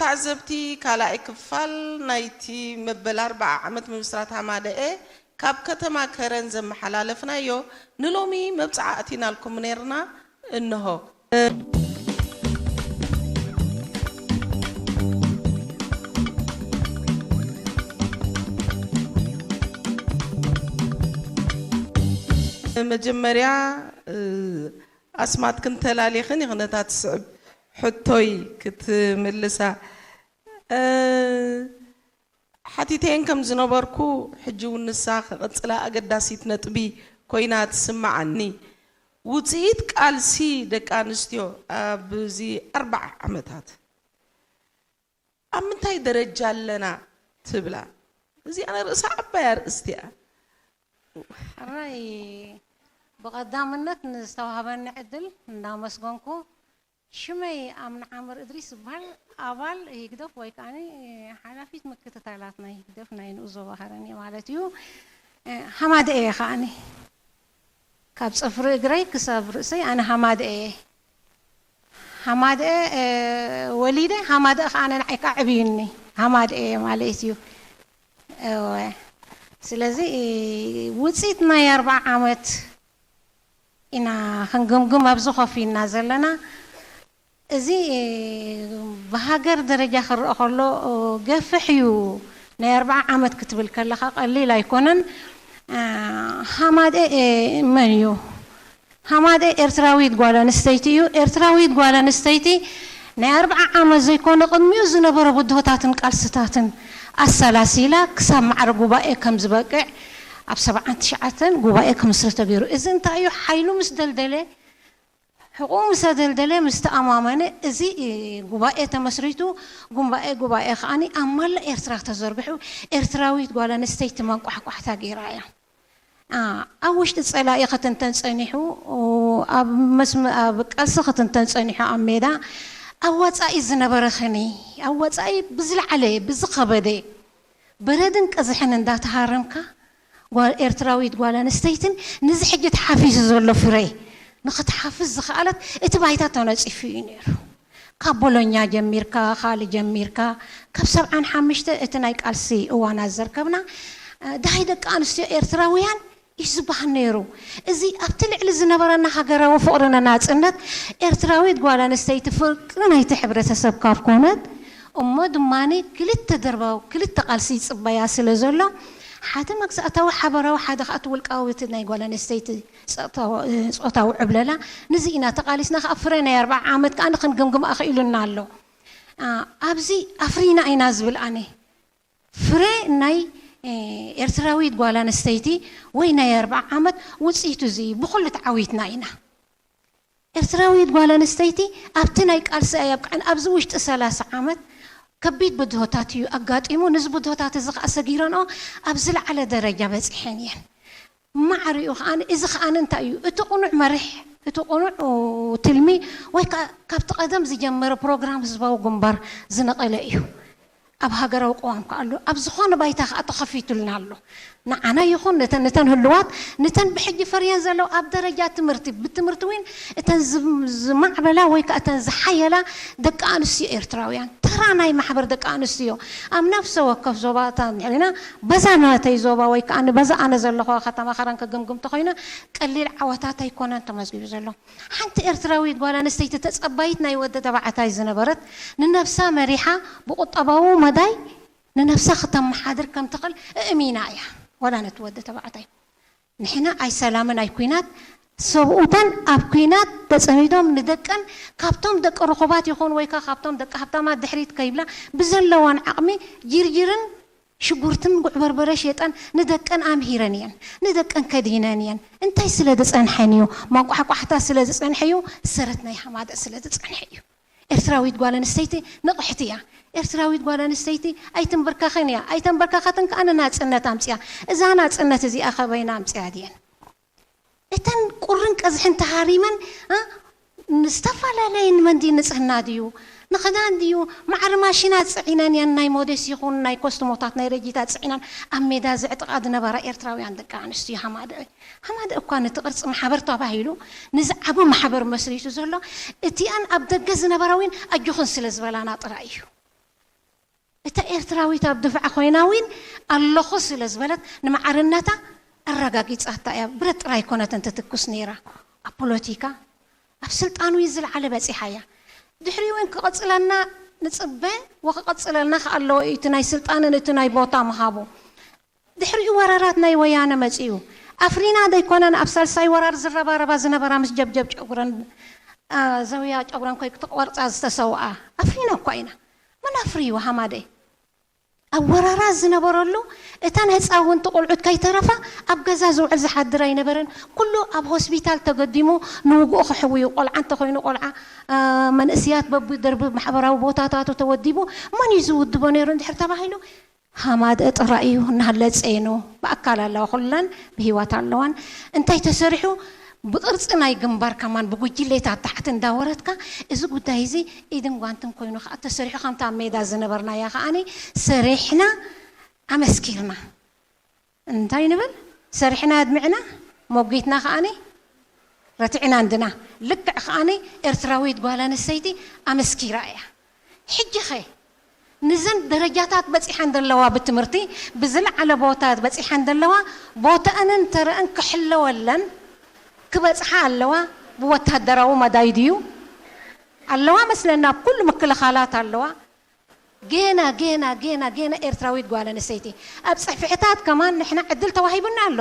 ተዓዘብቲ፣ ካልኣይ ክፋል ናይቲ መበል ኣርብዓ ዓመት ምምስራት ሃማደኤ ካብ ከተማ ከረን ዘመሓላለፍናዮ ንሎሚ መብጽዓ ኣእቲናልኩም ነይርና። እንሆ። መጀመርያ፣ እ፣ ኣስማትክን ተላሊኽን ኢኽን ነታ ትስዕብ ሕቶይ ክትምልሳ። እ፣ ሓቲተየን ከም ዝነበርኩ፣ ሕጂ እውን ንሳ ክቕጽላ ኣገዳሲት ነጥቢ ኮይና ትስምዓኒ። ውጽኢት ቃልሲ ደቂ ኣንስትዮ ኣብዚ ኣርብዓ ዓመታት ኣብ ምንታይ ደረጃ ኣለና ትብላ? እዚኣ ንርእሳ ዓባይ ኣርእስቲ እያ። ሕራይ፣ ብቐዳምነት ንዝተዋህበኒ ዕድል እንዳመስገንኩ፣ ሽመይ ኣምነ ዓምር እድሪስ ዝበሃል፣ ኣባል ህግደፍ ወይ ከዓኒ ሓላፊት ምክትታላት ናይ ህግደፍ ናይ ንኡስ ዞባ ከረን እየ ማለት እዩ። ሃማደኤ እየ ከዓኒ። ካብ ጽፍሪ እግረይ ክሳብ ርእሰይ ኣነ ሃማደኤ እየ። ሃማደኤ፣ እ፣ ወሊደ፣ ሃማደኤ ከዓኒ ንዓይ ከዓ ዕብዩኒ። ሃማደኤ እየ ማለት እዩ። እወ። ስለዚ፣ እ፣ ውጽኢት ናይ ኣርብዓ ዓመት ኢና ክንግምግም ኣብዚ ኮፍ ኢልና ዘለና። እዚ፣ እ፣ ብሃገር ደረጃ ክረአ ከሎ፣ እ፣ ገፍሕ እዩ። ናይ ኣርብዓ ዓመት ክትብል ከለኻ ቀሊል ኣይኮነን። እ፣ ሃማደኤ፣ እ፣ መን እዩ? ሃማደኤ ኤርትራዊት ጓል ኣንስተይቲ እዩ። ኤርትራዊት ጓል ኣንስተይቲ ናይ ኣርብዓ ዓመት ዘይኮነ ቅድሚኡ ዝነበረ ብድሆታትን ቃልስታትን ኣሰላሲላ ክሳብ ማዕረ ጉባኤ ከም ዝበቅዕ ኣብ ሰብዓን ትሽዓተን ጉባኤ ክምስርት ተገይሩ። እዚ እንታይ እዩ? ሓይሉ ምስ ደልደለ፣ ሕቑኡ ምስ ኣደልደለ፣ ምስ ተኣማመነ፣ እዚ ጉባኤ ተመስሪቱ፣ ጉባኤ ጉባኤ ከዓኒ ኣብ መላእ ኤርትራ ተዘርግሑ፣ ኤርትራዊት ጓል ኣንስተይቲ መንቋሕቋሕታ ገይራ እያ። ኣ፣ ኣብ ውሽጢ ጸላኢ ክትንተን ጸኒሑ፣ ኣብ መስመ-፣ ኣብ ቃልሲ ክትንተን ጸኒሑ ኣብ ሜዳ፣ ኣብ ወጻኢ ዝነበረ ኸኒ፣ ኣብ ወጻኢ ብዝለዓለ፣ ብዝኸበደ፣ በረድን ቀዝሕን እንዳተሃረምካ፣ ጓል ኤርትራዊት ጓል ኣንስተይትን ንዚ ሕጂ ተሓፊዙ ዘሎ ፍረ ንኽትሓፍስ ዝኸኣለት እቲ ባይታ ተነጺፉ እዩ ነይሩ። ካብ ቦሎኛ ጀሚርካ፣ ካሊ ጀሚርካ፣ ካብ ሰብዓን ሓሙሽተ እቲ ናይ ቃልሲ እዋናት ዘርከብና፣ እ፣ ደሃይ ደቂ ኣንስትዮ ኤርትራውያን እዩ ዝበሃል ነይሩ። እዚ ኣብቲ ልዕሊ ዝነበረና ሃገራዊ ፍቕሪ ንናጽነት፣ ኤርትራዊት ጓል ኣንስተይቲ ፍርቂ ናይቲ ሕብረተሰብ ካብ ኮነት፣ እሞ ድማኒ ክልተ ደርባዊ፣ ክልተ ቃልሲ ይጽበያ ስለ ዘሎ፣ ሓደ መግዛእታዊ ሓበራዊ፣ ሓደ ከኣ እቲ ውልቃዊ፣ እቲ ናይ ጓል ኣንስተይቲ ጾታዊ፣ ጾታዊ ዕብለላ፣ ንዚ ኢና ተቓሊስና፣ ከኣ ፍረ ናይ ኣርብዓ ዓመት ከኣ ክንግምግም ኣኽኢሉና ኣሎ። ኣ፣ ኣብዚ ኣፍሪና ኢና ዝብል ኣነ። ፍረ ናይ፣ እ፣ ኤርትራዊት ጓል ኣንስተይቲ ወይ ናይ ኣርብዓ ዓመት ውጽኢቱ እዚ እዩ። ብኹሉ ተዓዊትና ኢና። ኤርትራዊት ጓል ኣንስተይቲ ኣብቲ ናይ ቃልሲ ኣየብቅዐን። ኣብዚ ውሽጢ ሰላሳ ዓመት ከቢድ ብድሆታት እዩ ኣጋጢሙ። ነዚ ብድሆታት እዚ ከኣ ሰጊረንኦ ኣብ ዝለዓለ ደረጃ በጺሐን እየን። ማዕሪኡ ከኣ፣ እዚ ከኣ እንታይ እዩ? እቲ ቅኑዕ መሪሕ፣ እቲ ቅኑዕ ትልሚ ወይ ከኣ ካብቲ ቀደም ዝጀመረ ፕሮግራም ህዝባዊ ግንባር ዝነቐለ እዩ። ኣብ ሃገራዊ ቅዋም ከኣ ኣሎ። ኣብ ዝኾነ ባይታ ከኣ ተኸፊቱልና ኣሎ። ንዓና ይኹን ነተን፣ ነተን ህልዋት፣ ነተን ብሕጂ ፈርየን ዘለዋ ኣብ ደረጃ ትምህርቲ፣ ብትምህርቲ እውን እተን ዝም-፣ ዝማዕበላ ወይ ከኣ እተን ዝሓየላ ደቂ ኣንስትዮ ኤርትራውያን፣ ተራ ናይ ማሕበር ደቂ ኣንስትዮ፣ ኣብ ነፍሰ ወከፍ ዞባታት እንድሕር ኢና፣ በዛ ናተይ ዞባ ወይ ከኣ በዛ ኣነ ዘለኹዋ ከተማ ከረን ክግምግም ተኾይነ፣ ቀሊል ዓወታት ኣይኮነን ተመዝጊቡ ዘሎ። ሓንቲ ኤርትራዊት ጓል ኣንስተይቲ ተጸባይት ናይ ወዲ ተባዕታይ ዝነበረት፣ ንነብሳ መሪሓ ብቁጠባዊ መዳይ ንነብሳ ክተመሓድር ከም ትኽእል እእሚና እያ፣ ዋላ ነቲ ወዲ ተባዕታይ። ንሕና ኣይ ሰላምን ኣይ ኲናት፣ ሰብኡተን ኣብ ኲናት ተጸሚዶም ንደቀን ካብቶም ደቂ ርኹባት ይኹን ወይ ከኣ ካብቶም ደቂ ሃብታማት ድሕሪት ከይብላ ብዘለወን ዓቕሚ ጅርጅርን ሽጉርትን ጉዕ በርበረ ሸጠን ንደቀን ኣምሂረን እየን። ንደቀን ከዲነን እየን። እንታይ ስለ ዝጸንሐን እዩ? መንቋሕቋሕታ ስለ ዝጸንሐ እዩ? ሰረት ናይ ሃማደእ ስለ ዝጸንሐ እዩ? ኤርትራዊት ጓል ኣንስተይቲ ንቕሕቲ እያ። ኤርትራዊት ጓል ኣንስተይቲ ኣይትንበርከኽን እያ። ኣይተንበርከኸትን ከኣ ንናጽነት ኣምጽያ። እዛ ናጽነት እዚኣ ከበይና ኣምጽያ ድየን? እተን ቁርን ቀዝሕን ተሃሪመን፣ እ፣ ዝተፈላለየ ንመንዲ ንጽህና ድዩ? ንኽዳን ድዩ? ማዕረ ማሽናት ጽዒነን እየን፣ ናይ ሞዴስ ይኹን ናይ ኮስትሞታት ናይ ረጂታት ጽዒነን ኣብ ሜዳ ዝዕጥቓ ዝነበራ ኤርትራውያን ደቂ ኣንስትዮ ሃማደእ። ሃማደእ እኳ ነቲ ቅርጺ ማሕበር ተባሂሉ ንዝዓቢ ማሕበር መስሪቱ ዘሎ፣ እቲኣን ኣብ ደገ ዝነበራ እውን ኣጆኽን ስለ ዝበላና ጥራይ እዩ። እታ ኤርትራዊት ኣብ ድፍዓ ኮይና እውን ኣለኹ ስለ ዝበለት ንማዕርነታ ኣረጋጊጻታ እያ። ብረት ጥራይ ኣይኮነትን ትትኩስ ነይራ። ኣብ ፖለቲካ፣ ኣብ ስልጣን እውን ዝለዓለ በጺሓ እያ። ድሕሪኡ እውን ክቕጽለልና ንጽበ ወክቕጽለልና ከኣለዎ እዩ እቲ ናይ ስልጣንን እቲ ናይ ቦታ ምሃቡ። ድሕሪኡ ወራራት ናይ ወያነ መጺኡ። ኣፍሪና ደይኮነን ኣብ ሳልሳይ ወራር ዝረባረባ ዝነበራ ምስ ጀብጀብ ጨጉረን፣ አ፣ ዘውያ ጨጉረን ኮይ ክትቆርጻ ዝተሰውኣ። ኣፍሪና እኳ ኢና። መን ኣፍርዩ ሃማደይ? ኣብ ወራራት ዝነበረሉ እተን ህጻውንቲ ቆልዑት ከይተረፋ ኣብ ገዛ ዝውዕል ዝሓድር ኣይነበረን። ኩሉ ኣብ ሆስፒታል ተገዲሙ ንውግኡ ክሕውዩ፣ ቆልዓ እንተኾይኑ ቆልዓ፣ አ፣ መንእስያት በብደርቢ ማሕበራዊ ቦታታቱ ተወዲቡ። መን እዩ ዝውድቦ ነይሩ እንድሕር ተባሂሉ ሃማደአ ጥራይ እዩ እናሃለጸ ኑ ብኣካል ኣለዋ ኩለን ብህይወት ኣለዋን እንታይ ተሰሪሑ ብቅርጺ ናይ ግንባር ከማን ብጉጅሌታት ታሕቲ እንዳወረድካ እዚ ጉዳይ እዚ ኢድን ጓንትን ኮይኑ ከዓ ተሰሪሑ ከምታ ኣብ ሜዳ ዝነበርናያ ከዓኒ ሰሪሕና ኣመስኪርና እንታይ ንብል ሰሪሕና ኣድሚዕና ሞጊትና ከዓኒ ረቲዕና እንድና ልክዕ ከዓኒ ኤርትራዊት ጓል ኣንስተይቲ ኣመስኪራ እያ ሕጂ ኸ ንዘን ደረጃታት በጺሐን ዘለዋ ብትምህርቲ ብዝለዓለ ቦታ በጺሐን ዘለዋ ቦተአንን ተረአን ክሕለወለን ክበጽሓ ኣለዋ ብወታደራዊ መዳይ ድዩ ኣለዋ መስለና ኣብ ኩሉ ምክልኻላት ኣለዋ ጌና ጌና ጌና ጌና ኤርትራዊት ጓል ኣንስተይቲ ኣብ ጽፍሕታት ከማን ንሕና ዕድል ተዋሂቡና ኣሎ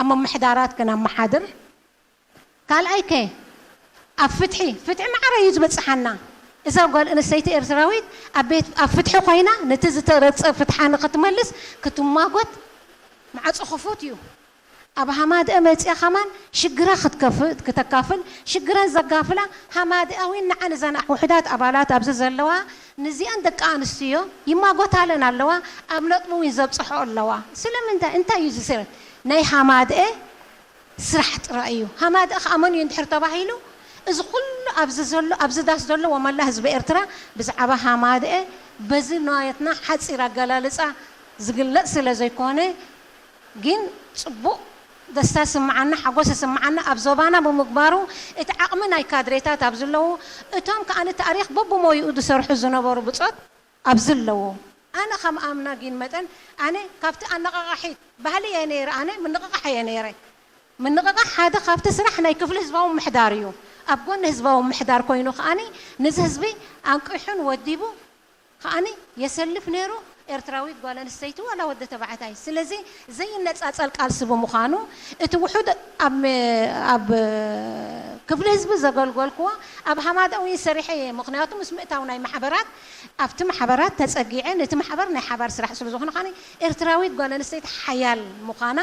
ኣብ ምምሕዳራት ክነመሓድር ካልኣይ ከ ኣብ ፍትሒ፣ ፍትሒ ማዕረ እዩ ዝበጽሓና። እዛ ጓል ኣንስተይቲ ኤርትራዊት ኣብ ቤት ኣብ ፍትሒ ኮይና ነቲ ዝተረጸ ፍትሓ ንክትመልስ ክትማጎት ማዕጾ ክፉት እዩ። ኣብ ሃማደአ መጺኣ ከማን ሽግራ ክትከፍ- ክተካፍል ሽግረን ዘጋፍላ ሃማደኣዊን ንዓን እዘን ውሑዳት ኣባላት ኣብዚ ዘለዋ ንዚኣን ደቂ ኣንስትዮ ይማጎታለን ኣለዋ ኣብ ነጥቢ እውን ዘብጽሖ ኣለዋ። ስለምንታይ እንታይ እዩ ዝስረት ናይ ሃማደአ ስራሕ ጥራይ እዩ። ሃማደኣ ከኣ መን እዩ እንድሕር ተባሂሉ፣ እዚ ኩሉ ኣብዚ ዘሎ ኣብዚ ዳስ ዘሎ ወመላ ህዝቢ ኤርትራ ብዛዕባ ሃማደአ በዚ ንዋየትና ሓጺር ኣገላልጻ ዝግለጽ ስለ ዘይኮነ፣ ግን ጽቡቕ ደስታ ስምዓና፣ ሓጎስ ስምዓና ኣብ ዞባና ብምግባሩ፣ እቲ ዓቕሚ ናይ ካድሬታት ኣብዚ ኣለዉ፣ እቶም ከኣ ንታሪኽ በብሞይኡ ዝሰርሑ ዝነበሩ ብጾት ኣብዚ ኣለዉ። ኣነ ከም ኣምና ጊን መጠን ኣነ ካብቲ ኣነቓቓሒት ባህሊ እየ ነይረ ኣነ ምንቕቓሕ እየ ነይረ። ምንቕቓሕ ሓደ ካብቲ ስራሕ ናይ ክፍሊ ህዝባዊ ምሕዳር እዩ። ኣብ ጎኒ ህዝባዊ ምሕዳር ኮይኑ ከኣኒ ንዚ ህዝቢ ኣንቂሑን ወዲቡ ከኣኒ የሰልፍ ነይሩ ኤርትራዊት ጓል ኣንስተይቲ ዋላ ወዲ ተባዕታይ። ስለዚ ዘይነጻጸል ቃልሲ ብምዃኑ እቲ ውሑድ ኣብ ኣብ ክፍሊ ህዝቢ ዘገልገልክዎ ኣብ ሃማደዊ ሰሪሐ እየ። ምኽንያቱ ምስ ምእታው ናይ ማሕበራት ኣብቲ ማሕበራት ተጸጊዐ ነቲ ማሕበር ናይ ሓባር ስራሕ ስለ ዝኾነ ከኣ ኤርትራዊት ጓል ኣንስተይቲ ሓያል ምዃና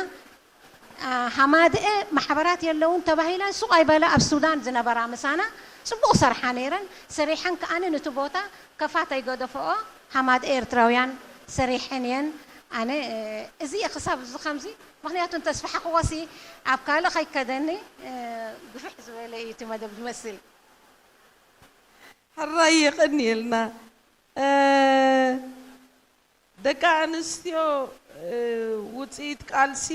ሃማድኤ ማሕበራት የለውን ተባሂለን ሱቕ ኣይበላ ኣብ ሱዳን ዝነበራ ምሳና ጽቡቕ ሰርሓ ነይረን ሰሪሐን ከኣነ ነቲ ቦታ ከፋት ኣይገደፈኦ ሃማድኤ ኤርትራውያን ሰሪሐን እየን ኣነ እዚ እየ ክሳብ እዚ ከምዚ ምኽንያቱ እንተስፋሕክዎ ሲ ኣብ ካልእ ከይከደኒ ግፍሕ ዝበለ እዩ እቲ መደብ ዝመስል ሕራይ የቐንየልና ደቂ ኣንስትዮ ውፅኢት ቃልሲ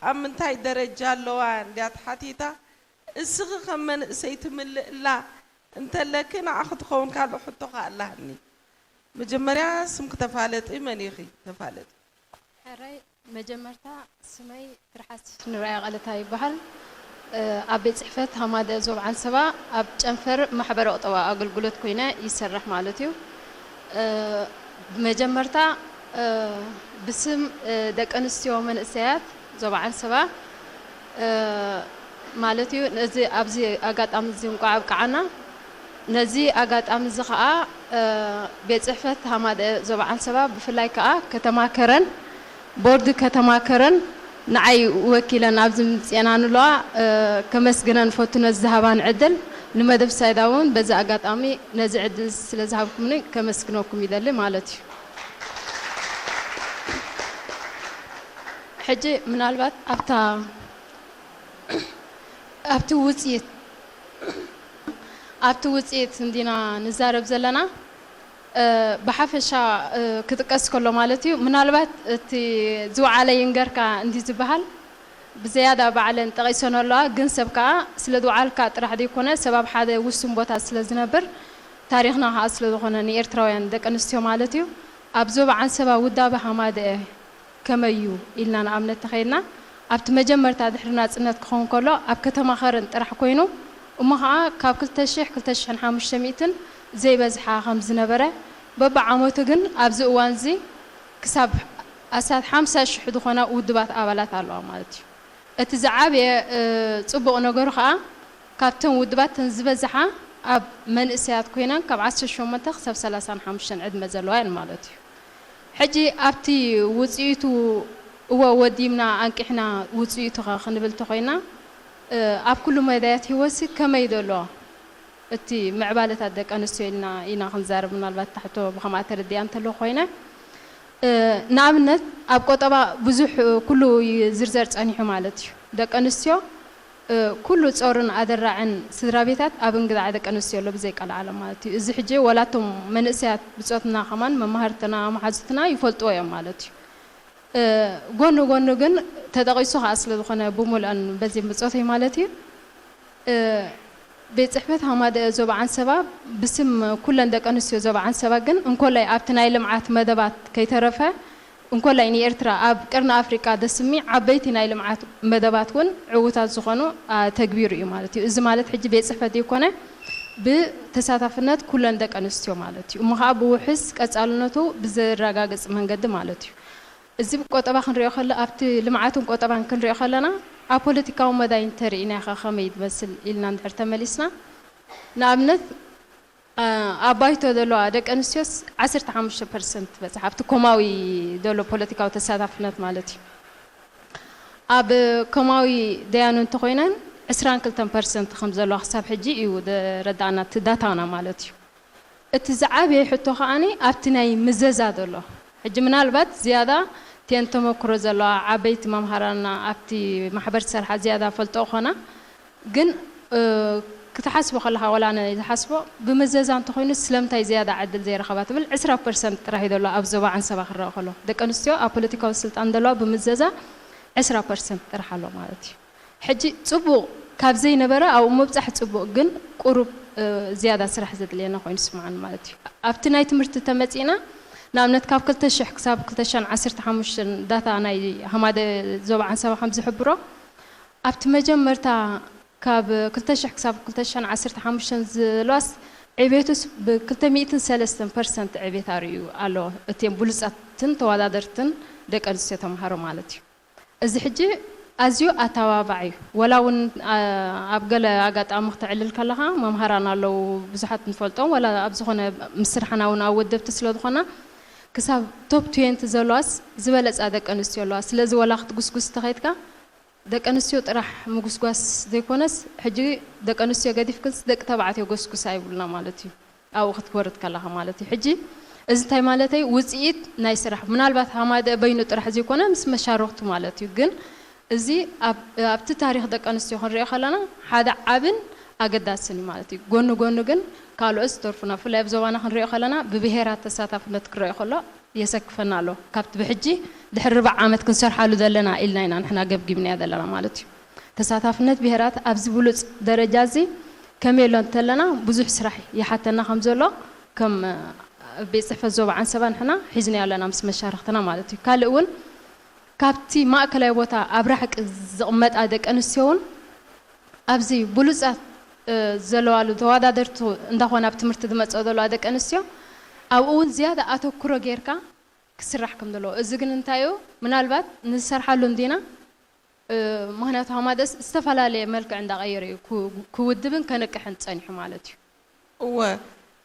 ኣብ ምንታይ ደረጃ ኣለዋ እንድያ ተሓቲታ፣ እስኺ ከም መንእሰይ ትምልእላ እንተለኪ ንዓኺ ትኸውን ካልእ ሕቶ ከኣ ኣላኒ። መጀመርያ ስምኪ ተፋለጢ፣ መን ኢኺ? ተፋለጢ። ሕራይ መጀመርታ ስመይ ትርሓስ ንርኣያ ቃልታ ይበሃል። ኣብ ቤት ጽሕፈት ሃማደ ዞብ ዓንሰባ ኣብ ጨንፈር ማሕበረ ቁጠባዊ ኣገልግሎት ኮይነ ይሰርሕ ማለት እዩ። ብመጀመርታ ብስም ደቂ ኣንስትዮ መንእሰያት ዞብ ዓንሰባ ማለት እዩ ነዚ ኣብዚ ኣጋጣሚ እዚ እንቋዕ ኣብቅዓና። ነዚ ኣጋጣሚ እዚ ከኣ ቤት ጽሕፈት ሃማደ ዞባ ዓንሰባ ብፍላይ ከኣ ከተማ ከረን ቦርድ ከተማ ከረን ንዓይ ወኪለን ኣብዚ ምምጽኤና ንለዋ ከመስግነን እፈቱ ነዚ ዝሃባን ዕድል ንመደብ ሳይዳ እውን በዚ ኣጋጣሚ ነዚ ዕድል እዚ ስለ ዝሃብኩምኒ ከመስግነኩም ይደሊ ማለት እዩ። ሕጂ ምናልባት ኣብታ ኣብቲ ውፅኢት ኣብቲ ውፅኢት እንዲና ንዛረብ ዘለና ብሓፈሻ ክጥቀስ ከሎ ማለት እዩ ምናልባት እቲ ዝወዓለ ይንገርካ እንዲ ዝበሃል ብዘያዳ ባዕለን ጠቒሰን ኣለዋ ግን ሰብ ከዓ ስለ ዝወዓልካ ጥራሕ ዘይኮነ ሰብ ኣብ ሓደ ውሱን ቦታ ስለ ዝነብር ታሪኽና ከዓ ስለ ዝኾነ ንኤርትራውያን ደቂ ኣንስትዮ ማለት እዩ ኣብ ዞባ ዓንሰባ ውዳበ ሃማደአ ከመይ እዩ ኢልና ንኣብነት ተኸይድና፣ ኣብቲ መጀመርታ ድሕሪ ናጽነት ክኸውን ከሎ ኣብ ከተማ ኸረን ጥራሕ ኮይኑ፣ እሞ ኸዓ ካብ ክልተ ሽሕ፣ ክልተ ሽሕን ሓሙሽተ ሚእትን ዘይበዝሓ ከም ዝነበረ፣ በብዓመቱ ግን ኣብዚ እዋን እዚ ክሳብ ኣስታት ሓምሳ ሽሕ ዝኾና ውድባት ኣባላት ኣለዋ ማለት እዩ። እቲ ዝዓበየ ጽቡቕ ነገሩ ኸዓ ካብተን ውድባት ተን ዝበዝሓ ኣብ መንእሰያት ኮይነን ካብ ዓሰርተ ሸሞንተ ክሳብ ሰላሳን ሓሙሽተን ዕድመ ዘለዋ እየን ማለት እዩ። ሕጂ ኣብቲ ውፅኢቱ እወ ወዲምና ኣንቂሕና ውፅኢቱ ኸ ክንብል ተኾይና ኣብ ኩሉ መዳያት ህይወትሲ ከመይ ዘሎ እቲ ምዕባለታት ደቂ ኣንስትዮ ኢልና ኢና ክንዛረብ ምናልባት ታሕቶ ብኸምኣ ተረዲኣ እንተለኹ ኮይነ ንኣብነት ኣብ ቆጠባ ብዙሕ ኩሉ ዝርዘር ፀኒሑ ማለት እዩ ደቂ ኣንስትዮ ኩሉ ጾርን ኣደራዕን ስድራ ቤታት ኣብ እንግዳዕ ደቂ ኣንስትዮ ኣሎ ብዘይ ቀልዓለም ማለት እዩ። እዚ ሕጂ ወላቶም መንእሰያት ብጾትና ከማን መማህርትና መሓዙትና ይፈልጥዎ እዮም ማለት እዩ። ጎኑ ጎኑ ግን ተጠቒሱ ከዓ ስለ ዝኾነ ብሙልአን በዚ ብጾተይ ማለት እዩ። ቤት ጽሕፈት ሃማደ ዞባ ዓንሰባ ብስም ኩለን ደቂ ኣንስትዮ ዞባ ዓንሰባ ግን እንኮላይ ኣብቲ ናይ ልምዓት መደባት ከይተረፈ እንኮላይ ንኤርትራ ኣብ ቀርኒ ኣፍሪቃ ደስሚ ዓበይቲ ናይ ልምዓት መደባት እውን ዕዉታት ዝኾኑ ተግቢሩ እዩ ማለት እዩ። እዚ ማለት ሕጂ ቤት ጽሕፈት ዘይኮነ ብተሳታፍነት ኩለን ደቂ ኣንስትዮ ማለት እዩ። እሞ ከዓ ብውሕስ ቀጻልነቱ ብዘረጋግጽ መንገዲ ማለት እዩ። እዚ ቆጠባ ክንሪኦ ከለ ኣብቲ ልምዓትን ቆጠባን ክንሪኦ ከለና ኣብ ፖለቲካዊ መዳይ እንተርኢና ኢኻ ከመይ ትመስል ኢልና እንድሕር ተመሊስና ንኣብነት ኣብ ባይቶ ዘለዋ ደቂ ኣንስትዮስ ዓሰርተ ሓሙሽተ ፐርሰንት ትበፅሕ ኣብቲ ኮማዊ ዘሎ ፖለቲካዊ ተሳታፍነት ማለት እዩ። ኣብ ኮማዊ ደያኑ እንተኮይነን ዕስራን ክልተን ፐርሰንት ከም ዘለዋ ክሳብ ሕጂ እዩ ዝረዳእና እቲ ዳታና ማለት እዩ። እቲ ዝዓበየ ሕቶ ከዓኒ ኣብቲ ናይ ምዘዛ ዘሎ ሕጂ ምናልባት ዝያዳ ቴን ተመክሮ ዘለዋ ዓበይቲ መምሃራና ኣብቲ ማሕበር ዝሰርሓ ዝያዳ ፈልጦ ኮና ግን ክትሓስቦ ከለኻ ዋላ ኣነ ዝሓስቦ ብምዘዛ እንተኾይኑ ስለምንታይ ዝያዳ ዕድል ዘይረኸባ ትብል ዕስራ ፐርሰንት ጥራሕ እዩ ዘሎ ኣብ ዞባ ዓንሰባ ክረአ ከሎ ደቂ ኣንስትዮ ኣብ ፖለቲካዊ ስልጣን ዘለዋ ብምዘዛ ዕስራ ፐርሰንት ጥራሕ ኣሎ ማለት እዩ። ሕጂ ጽቡቕ ካብ ዘይነበረ ኣብኡ ምብጻሕ ጽቡቕ ግን ቁሩብ ዝያዳ ስራሕ ዘድልየና ኮይኑ ስምዓኒ ማለት እዩ። ኣብቲ ናይ ትምህርቲ ተመጺእና ንኣብነት ካብ ክልተ ሽሕ ክሳብ ክልተ ሽሕን ዓሰርተ ሓሙሽተን ዳታ ናይ ሃማደ ዞባ ዓንሰባ ከም ዝሕብሮ ኣብቲ መጀመርታ ካብ ክልተ ሽሕ ክሳብ ክልተ ሽሕን ዓሰርተ ሓሙሽተን ዝለዋስ ዕቤቱስ ብ ክልተ ሚእትን ሰለስተን ፐርሰንት ዕቤት ኣርእዩ ኣሎ። እተን ብሉጻትን ተወዳደርትን ደቂ ኣንስትዮ ተምሃሮ ማለት እዩ። እዚ ሕጂ ኣዝዩ ኣተባባዕ እዩ። ወላ እውን ኣብ ገለ ኣጋጣሚ ክተዕልል ከለኻ መምሃራን ኣለዉ ብዙሓት ንፈልጦም ወላ ኣብ ዝኾነ ምስርሓና እውን ኣብ ወደብቲ ስለ ዝኾና ክሳብ ቶፕ ትዌንቲ ዘለዋስ ዝበለፃ ደቂ ኣንስትዮ ኣለዋ። ስለዚ ወላ ክትጉስጉስ ተኸይድካ ደቂ ኣንስትዮ ጥራሕ ምጉስጓስ ዘይኮነስ ሕጂ ደቂ ኣንስትዮ ገዲፍክንስ ደቂ ተባዕትዮ ጎስጉሳ ይብሉና ማለት እዩ። ኣብኡ ክትወርድ ከለኻ ማለት እዩ። ሕጂ እዚ እንታይ ማለተይ ውፅኢት ናይ ስራሕ ምናልባት ሃማደ በይኑ ጥራሕ ዘይኮነ ምስ መሻርክቱ ማለት እዩ። ግን እዚ ኣብቲ ታሪክ ደቂ ኣንስትዮ ክንሪኦ ከለና ሓደ ዓብን ኣገዳስን እዩ ማለት እዩ። ጎኒ ጎኒ ግን ካልኦት ዝተርፉና ብፍላይ ኣብ ዞባና ክንሪኦ ከለና ብብሄራት ተሳታፍነት ክረኦ ከሎ የሰክፈና ኣሎ። ካብቲ ብሕጂ ድሕሪ ርባዕ ዓመት ክንሰርሓሉ ዘለና ኢልና ኢና ንሕና ገምጊምናዮ ዘለና ማለት እዩ። ተሳታፍነት ብሄራት ኣብዚ ብሉፅ ደረጃ እዚ ከመይ ኣሎ እንተለና ብዙሕ ስራሕ ይሓተና ከም ዘሎ ከም ቤት ፅሕፈት ዞባ ዓንሰባ ንሕና ሒዝናዮ ኣለና ምስ መሻርክትና ማለት እዩ። ካልእ እውን ካብቲ ማእከላይ ቦታ ኣብ ራሕቂ ዝቕመጣ ደቂ ኣንስትዮ እውን ኣብዚ ብሉፃት ዘለዋሉ ተወዳደርቱ እንዳኾነ ኣብ ትምህርቲ ዝመፅኦ ዘለዋ ደቂ ኣንስትዮ ኣብኡ እውን ዝያዳ ኣተኩሮ ጌርካ ክስራሕ ከም ዘለዎ። እዚ ግን እንታይ እዩ ምናልባት ንሰርሓሉ እንዲና ምክንያቱ ሃማደስ ዝተፈላለየ መልክዕ እንዳቐየረ እዩ ክውድብን ከነቅሕን ፀኒሑ ማለት እዩ። እወ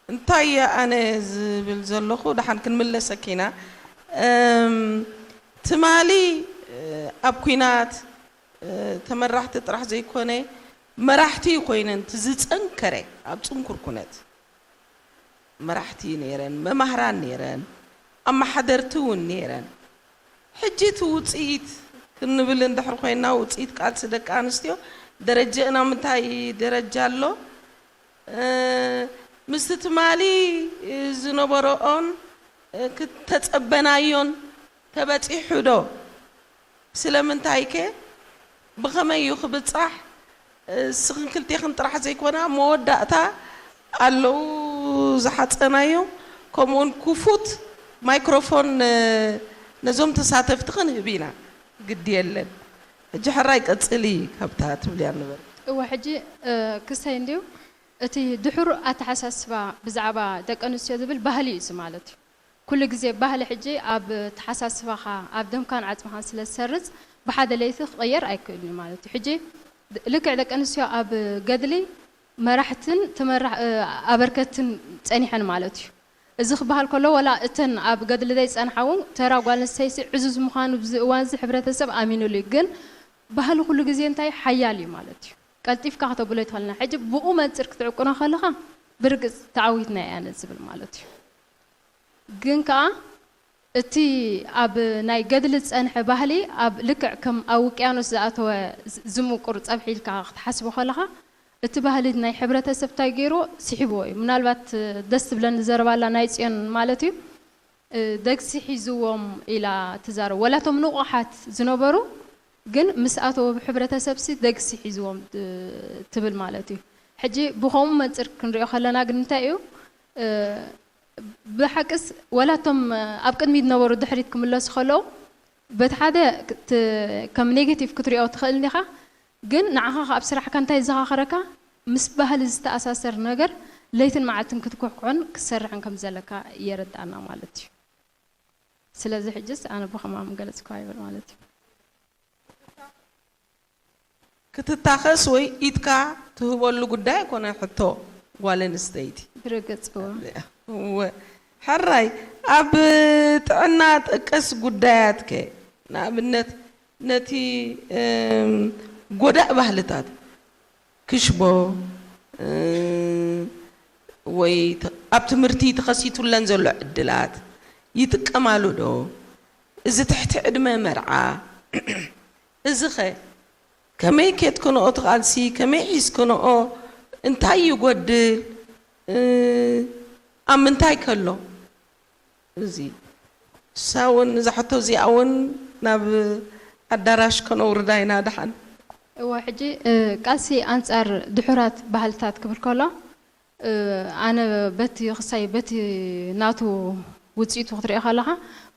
እንታይ እየ ኣነ ዝብል ዘለኹ ደሓን ክንምለሰኪ ኢና። ትማሊ ኣብ ኩናት ተመራሕቲ ጥራሕ ዘይኮነ መራሕቲ ኮይነን ዝፀንከረ ኣብ ፅንኩር ኩነት መራሕቲ ነይረን፣ መማህራን ነይረን፣ ኣመሓደርቲ እውን ነይረን። ሕጂ እቲ ውፅኢት ክንብል እንድሕር ኮይና ውፅኢት ቃልሲ ደቂ ኣንስትዮ ደረጀእና ምንታይ ደረጃ ኣሎ? ምስቲ ትማሊ ዝነበረኦን ክተፀበናዮን ተበፂሑ ዶ? ስለምንታይከ ብኸመይ እዩ ክብጻሕ? እስኽን ክልቴኽን ጥራሕ ዘይኮና መወዳእታ ኣለዉ ዝሓጸናዮም ከምኡውን ክፉት ማይክሮፎን ነዞም ተሳተፍቲ ክንህብ ኢና። ግዲ የለን። ሕጂ ሕራይ ቀጽሊ ካብታ ትብልያ ንበር። እወ ሕጂ ክሰይ እንድዩ እቲ ድሑር ኣተሓሳስባ ብዛዕባ ደቂ ኣንስትዮ ዝብል ባህሊ እዩ እዚ ማለት እዩ። ኩሉ ግዜ ባህሊ ሕጂ ኣብ ተሓሳስባኻ ኣብ ደምካን ዓጽምኻን ስለ ዝሰርጽ ብሓደ ለይቲ ክቕየር ኣይክእልን እዩ ማለት እዩ። ሕጂ ልክዕ ደቂ ኣንስትዮ ኣብ ገድሊ መራሕትን ተመራ ኣበርከትን ጸኒሐን ማለት እዩ። እዚ ክበሃል ከሎ ወላ እተን ኣብ ገድሊ ዘይጸንሓ እውን ተራ ጓል ኣንስተይቲ ዕዙዝ ምዃኑ ብዚ እዋን እዚ ሕብረተሰብ ኣሚኑሉ እዩ። ግን ባህሊ ኩሉ ግዜ እንታይ ሓያል እዩ ማለት እዩ። ቀልጢፍካ ከተብሎ ይትኽእልና። ሕጂ ብኡ መንፅር ክትዕቅኖ ከለኻ ብርግፅ ተዓዊትና እያ ዝብል ማለት እዩ። ግን ከዓ እቲ ኣብ ናይ ገድሊ ዝፀንሐ ባህሊ ኣብ ልክዕ ከም ኣብ ውቅያኖስ ዝኣተወ ዝምቁር ፀብሒ ኢልካ ክትሓስቦ ከለኻ እቲ ባህሊ ናይ ሕብረተሰብ እንታይ ገይርዎ ስሒብዎ እዩ። ምናልባት ደስ ትብለኒ ዘረባላ ናይ ፅዮን ማለት እዩ ደግሲ ሒዝዎም ኢላ ትዛረብ። ወላቶም ንቑሓት ዝነበሩ ግን ምስ ኣተወ ሕብረተሰብ ሲ ደግሲ ሒዝዎም ትብል ማለት እዩ። ሕጂ ብኸምኡ መንፅር ክንሪኦ ከለና ግን እንታይ እዩ ብሓቅስ ወላቶም ኣብ ቅድሚት ዝነበሩ ድሕሪት ክምለሱ ከለዉ በቲ ሓደ ከም ኔጌቲቭ ክትሪኦ ትኽእል እንዲኻ፣ ግን ንዓኻ ኣብ ስራሕካ እንታይ ዘኻኽረካ ምስ ባህሊ ዝተኣሳሰር ነገር ለይትን መዓልትን ክትኩሕኩሕን ክትሰርሕን ከም ዘለካ የረድኣና ማለት እዩ። ስለዚ ሕጅስ ኣነ ብኸማም ገለጽኳ ይብል ማለት እዩ። ክትታኸስ ወይ ኢድካ ትህበሉ ጉዳይ ኣይኮነ ሕቶ ጓል ኣንስተይቲ። ብርግጽ እወ። እወ። ሕራይ ኣብ ጥዕና ጠቀስ ጉዳያት ከ ንኣብነት ነቲ ጎዳእ ባህልታት ክሽቦ ወይ ኣብ ትምህርቲ ተኸሲቱለን ዘሎ ዕድላት ይጥቀማሉ ዶ? እዚ ትሕቲ ዕድመ መርዓ እዚ ኸ ከመይ ኬትክንኦ ትቓልሲ ከመይ ሒዝክንኦ እንታይ ይጎድል ኣብ ምንታይ ከሎ እዚ እሳ እውን እዛ ሕቶ እዚኣ እውን ናብ ኣዳራሽ ከነውርዳ ኢና ድሓን። እወ ሕጂ ቃልሲ ኣንጻር ድሑራት ባህልታት ክብል ከሎ ኣነ በቲ ክሳይ በቲ ናቱ ውፅኢቱ ክትሪኦ ከለኻ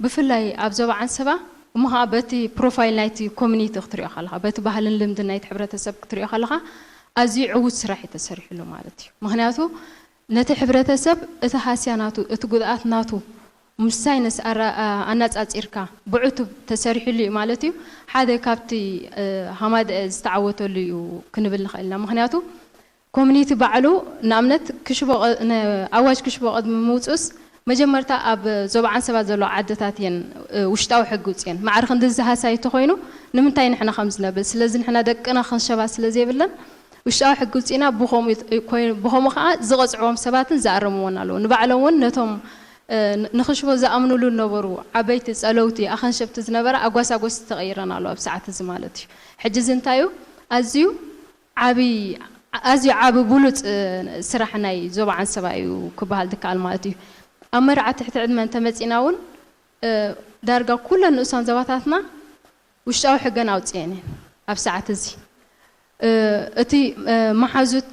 ብፍላይ ኣብ ዞባ ዓንሰባ እሞ ከዓ በቲ ፕሮፋይል ናይቲ ኮሚኒቲ ክትሪኦ ከለኻ በቲ ባህልን ልምድን ናይቲ ሕብረተሰብ ክትሪኦ ከለኻ ኣዝዩ ዕዉት ስራሕ እዩ ተሰሪሕሉ ማለት እዩ። ምክንያቱ ነቲ ሕብረተሰብ እቲ ሃስያ ናቱ እቲ ጉድኣት ናቱ ምስ ሳይንስ ኣነፃፂርካ ብዕቱብ ተሰሪሕሉ እዩ ማለት እዩ። ሓደ ካብቲ ሃማደአ ዝተዓወተሉ እዩ ክንብል ንኽእል ኢና። ምክንያቱ ኮሚኒቲ ባዕሉ ንኣብነት ክሽቦ ኣዋጅ ክሽቦ ቅድሚ ምውፁስ መጀመርታ ኣብ ዞባ ዓንሰባ ዘለዋ ዓድታት እየን ውሽጣዊ ሕጊ ውፅኤን ማዕረ ክንድዚ ሃሳይ እንተኮይኑ ንምንታይ ንሕና ከም ዝነብል ስለዚ ንሕና ደቅና ክንሸባ ስለ ዘይብለን ውሽጣዊ ሕጊ ውፅኢና ብከምኡ ከዓ ዝቐፅዕዎም ሰባትን ዝኣረምዎን ኣለዉ ንባዕሎም እውን ነቶም ንኽሽቦ ዝኣምኑሉ ዝነበሩ ዓበይቲ ፀለውቲ ኣኸንሸብቲ ዝነበራ ኣጓሳጎስቲ ተቐይረን ኣለዉ ኣብ ሰዓት እዚ ማለት እዩ ሕጂ እዚ እንታይ እዩ ኣዝዩ ዓብይ ኣዝዩ ዓቢ ብሉጽ ስራሕ ናይ ዞባ ዓንሰባ እዩ ክበሃል ዝከኣል ማለት እዩ። ኣብ መርዓ ትሕቲ ዕድመ እንተመጺና እውን ዳርጋ ኩለን ንኡሳን ዞባታትና ውሽጣዊ ሕገን ኣውጽኤን እየን ኣብ ሰዓት እዚ። እቲ መሓዙት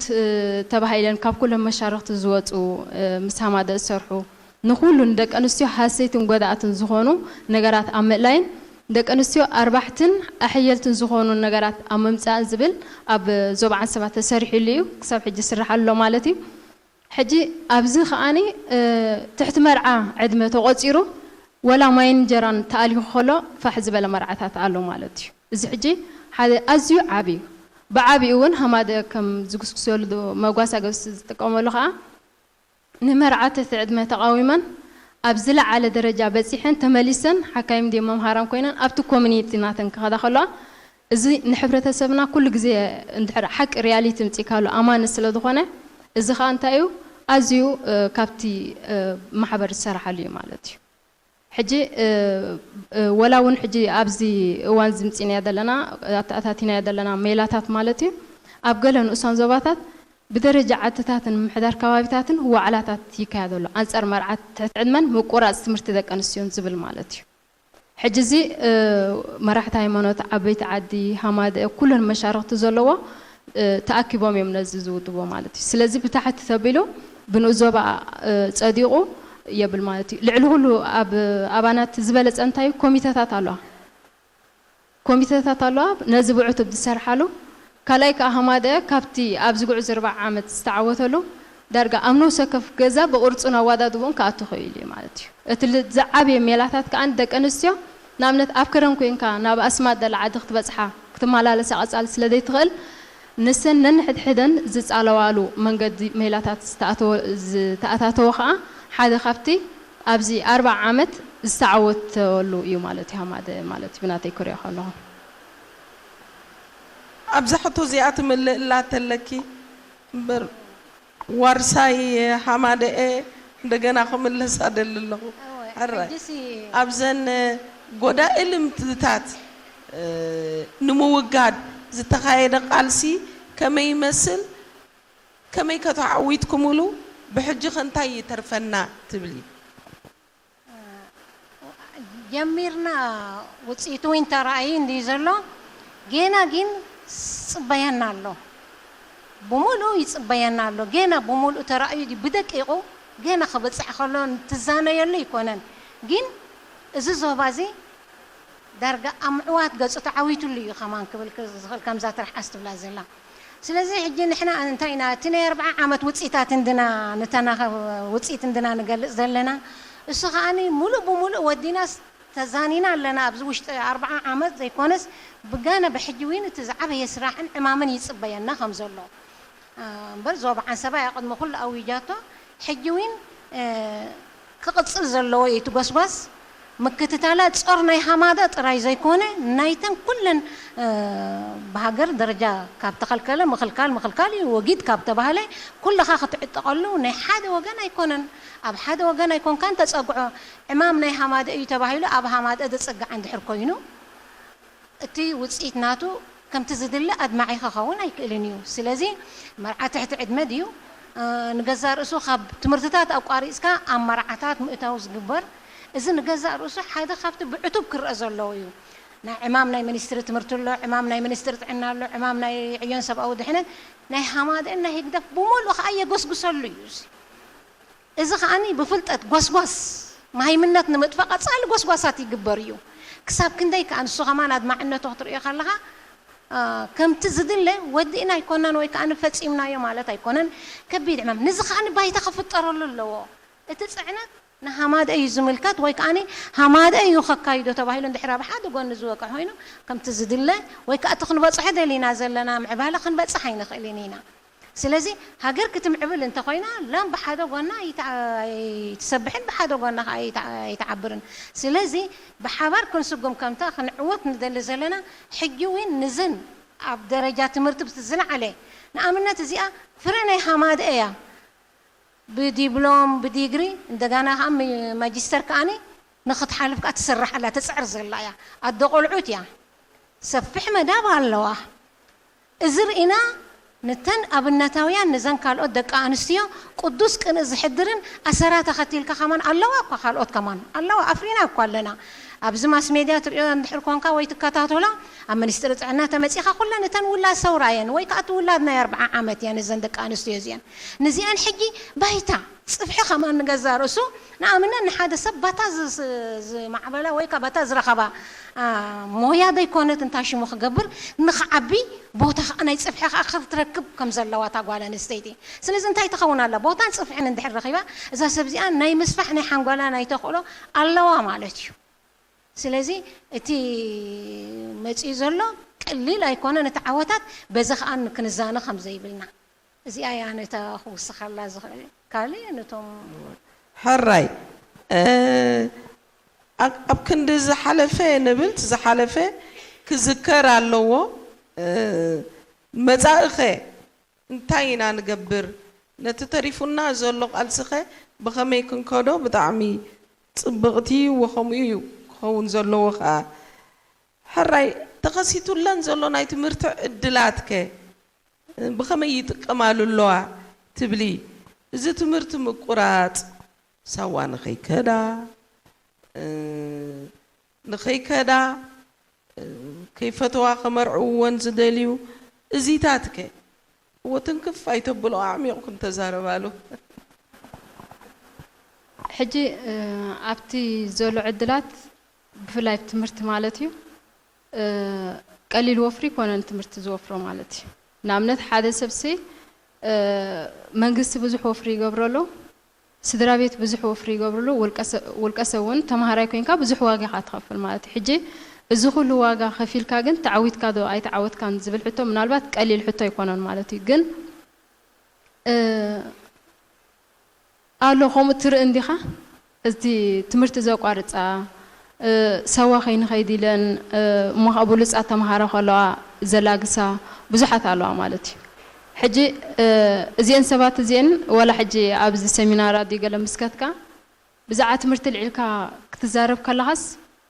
ተባሂለን ካብ ኩለን መሻርኽቲ ዝወፁ ምስ ሃማደ ዝሰርሑ ንኹሉ ንደቂ ኣንስትዮ ሃሰይትን ጎዳእትን ዝኾኑ ነገራት ኣብ ምእላይን ደቂ ኣንስትዮ ኣርባሕትን ኣሕየልትን ዝኾኑ ነገራት ኣብ ምምፃእን ዝብል ኣብ ዞባ ዓንሰባ ተሰሪሕሉ እዩ ክሳብ ሕጂ ይስራሕ ኣሎ ማለት እዩ ሕጂ ኣብዚ ከዓኒ ትሕቲ መርዓ ዕድመ ተቆፂሩ ወላ ማይን እንጀራን ተኣሊኹ ከሎ ፋሕ ዝበለ መርዓታት ኣሎ ማለት እዩ እዚ ሕጂ ሓደ ኣዝዩ ዓብዩ ብዓብኡ እውን ሃማደ ከም ዝጉስጉሰሉ መጓሳ ገብሲ ዝጥቀመሉ ከዓ ንመርዓ ትሕቲ ዕድመ ተቓዊመን ኣብ ዝለዓለ ደረጃ በጺሐን ተመሊሰን ሓካይም ድዮም መምሃራን ኮይነን ኣብቲ ኮሚኒቲ ናተን ክኸዳ ከለዋ እዚ ንሕብረተሰብና ኩሉ ግዜ እንድሕር ሓቂ ሪያሊቲ ምጺእካሉ ኣማኒ ስለ ዝኾነ እዚ ኸዓ እንታይ እዩ ኣዝዩ ካብቲ ማሕበር ዝሰራሓሉ እዩ ማለት እዩ ሕጂ ወላ እውን ሕጂ ኣብዚ እዋን ዝምፂናዮ ዘለና ኣተኣታቲናዮ ዘለና ሜላታት ማለት እዩ ኣብ ገለ ንኡሳን ዞባታት ብደረጃ ዓድታትን ምምሕዳር ከባቢታትን ዋዕላታት ይካየድ ኣሎ ኣንፃር መርዓት ትሕቲ ዕድመን ምቁራፅ ትምህርቲ ደቂ ኣንስትዮን ዝብል ማለት እዩ ሕጂ እዚ መራሕቲ ሃይማኖት ዓበይቲ ዓዲ ሃማደአ ኩለን መሻርክቲ ዘለዎ ተኣኪቦም እዮም ነዚ ዝውድቦ ማለት እዩ ስለዚ ብታሕቲ ተቢሉ ብንኡስ ዞባ ፀዲቑ የብል ማለት እዩ። ልዕሊ ኩሉ ኣብ ኣባናት ዝበለጸ እንታይ እዩ? ኮሚተታት ኣለዋ። ኮሚተታት ኣለዋ ነዚ ብዕቱብ ዝሰርሓሉ። ካልኣይ ከዓ ሃማደአ ካብቲ ኣብዚ ጉዕዞ ኣርብዓ ዓመት ዝተዓወተሉ ዳርጋ ኣብ ነፍሲ ወከፍ ገዛ ብቕርጹን ኣወዳድብኡን ክኣቱ ክኢሉ እዩ ማለት እዩ። እቲ ል- ዝዓበየ ሜላታት ከዓ ደቂ ኣንስትዮ ንኣብነት ኣብ ከረን ኮይንካ ናብ ኣስማጥ ደላ ዓዲ ክትበጽሓ ክትመላለሳ ቀጻሊ ስለ ዘይትኽእል ንሰን ነንሕድሕደን ዝጻለዋሉ መንገዲ ሜላታት ዝተኣተወ- ዝተኣታተወ ከዓ ሓደ ካብቲ ኣብዚ ኣርብዓ ዓመት ዝተዓወተሉ እዩ ማለት እዩ ሃማደ ማለት እዩ ብናተይ ክሪኦ ከለኹ። ኣብዛ ሕቶ እዚኣ ትምልእላ ተለኪ እምበር ዋርሳይ ሃማደኤ እንደገና ክምለስ ኣደሊ ኣለኹ። ሕራይ ኣብዘን ጎዳኢ ልምድታት ንምውጋድ ዝተኻየደ ቃልሲ ከመይ ይመስል? ከመይ ከተዓዊትኩምሉ? ብሕጂ ከ እንታይ ይተርፈና ትብሊ? ጀሚርና ውፅኢቱ እውን ተራእዩ እንድዩ ዘሎ። ጌና ግን ፅበየና ኣሎ። ብሙሉኡ ይፅበየና ኣሎ። ጌና ብሙሉኡ ተራእዩ ድዩ? ብደቂቑ ጌና ክበፅሕ ከሎ ትዛነየሉ ኣይኮነን። ግን እዚ ዞባ እዚ ዳርጋ ኣብ ምዕዋት ገፁ ተዓዊትሉ እዩ ከማን ክብል ዝኽእል ከምዛ ትራሕ ኣስትብላ ዘላ። ስለዚ ሕጂ ንሕና እንታይ ኢና እቲ ናይ ኣርብዓ ዓመት ውፅኢታት እንድና ንተናኸብ ውፅኢት እንድና ንገልፅ ዘለና እሱ ከዓኒ ሙሉእ ብሙሉእ ወዲናስ ተዛኒና ኣለና ኣብዚ ውሽጢ ኣርብዓ ዓመት ዘይኮነስ ብጋና ብሕጂ እውን እቲ ዝዓበየ ስራሕን ዕማምን ይፅበየና ከም ዘሎ እምበር ዞባ ዓንሰባ እያ ቅድሚ ኩሉ ኣዊጃቶ ሕጂ እውን ክቕፅል ዘለዎ እዩ እቲ ጎስጓስ ምክትታላ ፆር ናይ ሃማዳ ጥራይ ዘይኮነ ናይተን ኩለን ብሃገር ደረጃ ካብ ተኸልከለ ምኽልካል ምኽልካል እዩ ወጊድ ካብ ተባህለ ኩልኻ ክትዕጠቐሉ ናይ ሓደ ወገን ኣይኮነን ኣብ ሓደ ወገን ኣይኮንካን ተፀግዖ ዕማም ናይ ሃማደ እዩ ተባሂሉ ኣብ ሃማደ ዝፅጋዕ እንድሕር ኮይኑ እቲ ውፅኢት ናቱ ከምቲ ዝድለ ኣድማዒ ክኸውን ኣይክእልን እዩ። ስለዚ መርዓ ትሕቲ ዕድመ ድዩ ንገዛእ ርእሱ ካብ ትምህርትታት ኣቋሪፅካ ኣብ መርዓታት ምእታው ዝግበር እዚ ንገዛእ ርእሱ ሓደ ካብቲ ብዕቱብ ክረአ ዘለዎ እዩ። ናይ ዕማም ናይ ሚኒስትሪ ትምህርቲ ኣሎ፣ ዕማም ናይ ሚኒስትሪ ጥዕና ኣሎ፣ ዕማም ናይ ዕዮን ሰብኣዊ ድሕነት ናይ ሃማደእን ናይ ህግደፍ ብሙሉእ ከዓ የጎስጉሰሉ እዩ። እዚ ከዓኒ ብፍልጠት ጎስጓስ መሃይምነት ንምጥፋእ ቀጻሊ ጎስጓሳት ይግበር እዩ። ክሳብ ክንደይ ከኣ ንሱ ከማን ኣድማዕነቱ ክትርእዮ ከለኻ ከምቲ ዝድለ ወዲእና ኣይኮናን ወይ ከዓኒ ፈጺምናዮ ማለት ኣይኮነን። ከቢድ ዕማም። ንዚ ከዓኒ ባይታ ክፍጠረሉ ኣለዎ። እቲ ጽዕነት ንሃማደ እዩ ዝምልከት ወይ ከዓኒ ሃማደ እዩ ከካይዶ ተባሂሉ እንድሕር ኣብ ሓደ ጎኒ ዝወቅዕ ኮይኑ ከምቲ ዝድለ ወይ ከኣ እቲ ክንበጽሖ ደሊና ዘለና ምዕባለ ክንበጽሕ ኣይንኽእልን ኢና። ስለዚ ሃገር ክትምዕብል እንተኾይና ላም ብሓደ ጎና ኣይትሰብሕን ብሓደ ጎና ከዓ ኣይትዓብርን። ስለዚ ብሓባር ክንስጉም ከምታ ክንዕወት ንደሊ ዘለና ሕጂ እውን ንዘን ኣብ ደረጃ ትምህርቲ ብቲ ዝለዓለ ንኣብነት እዚኣ ፍረ ናይ ሃማደ እያ ብዲብሎም ብዲግሪ እንደጋና ከዓ ማጅስተር ከዓኒ ንክትሓልፍ ከዓ ትስራሕ ኣላ ትፅዕር ዘላ እያ ኣደ ቆልዑት እያ ሰፊሕ መዳብ ኣለዋ። እዚ ርኢና ንተን ኣብነታውያን ንዘን ካልኦት ደቂ ኣንስትዮ ቅዱስ ቅንኢ ዝሕድርን ኣሰራ ተኸቲልካ ከማን ኣለዋ እኳ ካልኦት ከማን ኣለዋ ኣፍሪና እኳ ኣለና ኣብዚ ማስ ሜድያ ትሪኦ እንድሕር ኮንካ ወይ ትከታተሎ ኣብ ሚኒስትሪ ጥዕና ተመፂኻ ኩለን እተን ውላድ ሰውራ እየን ወይ ከዓ እቲ ውላድ ናይ ኣርብዓ ዓመት እየን እዘን ደቂ ኣንስትዮ እዚአን ንዚአን ሕጂ ባይታ ፅፍሒ ከማን ንገዛ ርእሱ ንኣብነት ንሓደ ሰብ ባታ ዝማዕበላ ወይ ከዓ ባታ ዝረኸባ ሞያ ዘይኮነት እንታይ ሽሙ ክገብር ንክዓቢ ቦታ ከዓ ናይ ፅፍሒ ከዓ ክትረክብ ከም ዘለዋ እታ ጓል ኣንስተይቲ ስለዚ እንታይ ትኸውን ኣላ ቦታን ፅፍሕን እንድሕር ረኺባ እዛ ሰብ እዚኣ ናይ ምስፋሕ ናይ ሓንጓላ ናይ ተኽእሎ ኣለዋ ማለት እዩ ስለዚ እቲ መፅኡ ዘሎ ቀሊል ኣይኮነን እቲ ዓወታት በዚ ከዓ ክንዛነ ከም ዘይብልና እዚኣ እያ ነታ ክውስኸላ ዝኽእል ካልእ ነቶም ሕራይ ኣብ ክንዲ ዝሓለፈ ንብል ዝሓለፈ ክዝከር ኣለዎ መፃእኸ እንታይ ኢና ንገብር ነቲ ተሪፉና ዘሎ ቃልስኸ ብኸመይ ክንከዶ ብጣዕሚ ፅብቕቲ ወኸምኡ እዩ ክኸውን ዘለዎ ከዓ ሕራይ ተኸሲቱለን ዘሎ ናይ ትምህርቲ ዕድላትከ ብኸመይ ይጥቀማሉ ኣለዋ ትብሊ? እዚ ትምህርቲ ምቁራፅ ሳዋ ንኸይከዳ ንኸይከዳ ከይፈተዋ ከመርዕውወን ዝደልዩ እዚታት ከ እዎ ትንክፍ ኣይተብሎ ኣዕሚቑ ክንተዛረባሉ። ሕጂ ኣብቲ ዘሎ ዕድላት ብፍላይ ትምህርቲ ማለት እዩ ቀሊል ወፍሪ ይኮነን ትምህርቲ ዝወፍሮ ማለት እዩ። ንኣብነት ሓደ ሰብሲ መንግስቲ ብዙሕ ወፍሪ ይገብረሉ፣ ስድራ ቤት ብዙሕ ወፍሪ ይገብርሉ፣ ውልቀሰብ እውን ተምሃራይ ኮይንካ ብዙሕ ዋጋ ኢኻ ትኸፍል ማለት እዩ። ሕጂ እዚ ኩሉ ዋጋ ከፊልካ ግን ተዓዊትካ ዶ ኣይተዓወትካን ዝብል ሕቶ ምናልባት ቀሊል ሕቶ ኣይኮነን ማለት እዩ። ግን ኣሎ ከምኡ ትርኢ እንዲኻ፣ እዚ ትምህርቲ ዘቋርፃ፣ ሳዋ ከይንኸይድ ኢለን እሞ ከዓ ብሉፃት ተምሃሮ ከለዋ ዘላግሳ ብዙሓት ኣለዋ ማለት እዩ። ሕጂ እዚአን ሰባት እዚአን ዋላ ሕጂ ኣብዚ ሰሚናር ኣዲ ገለ ምስከትካ ብዛዕባ ትምህርቲ ልዒልካ ክትዛረብ ከለኻስ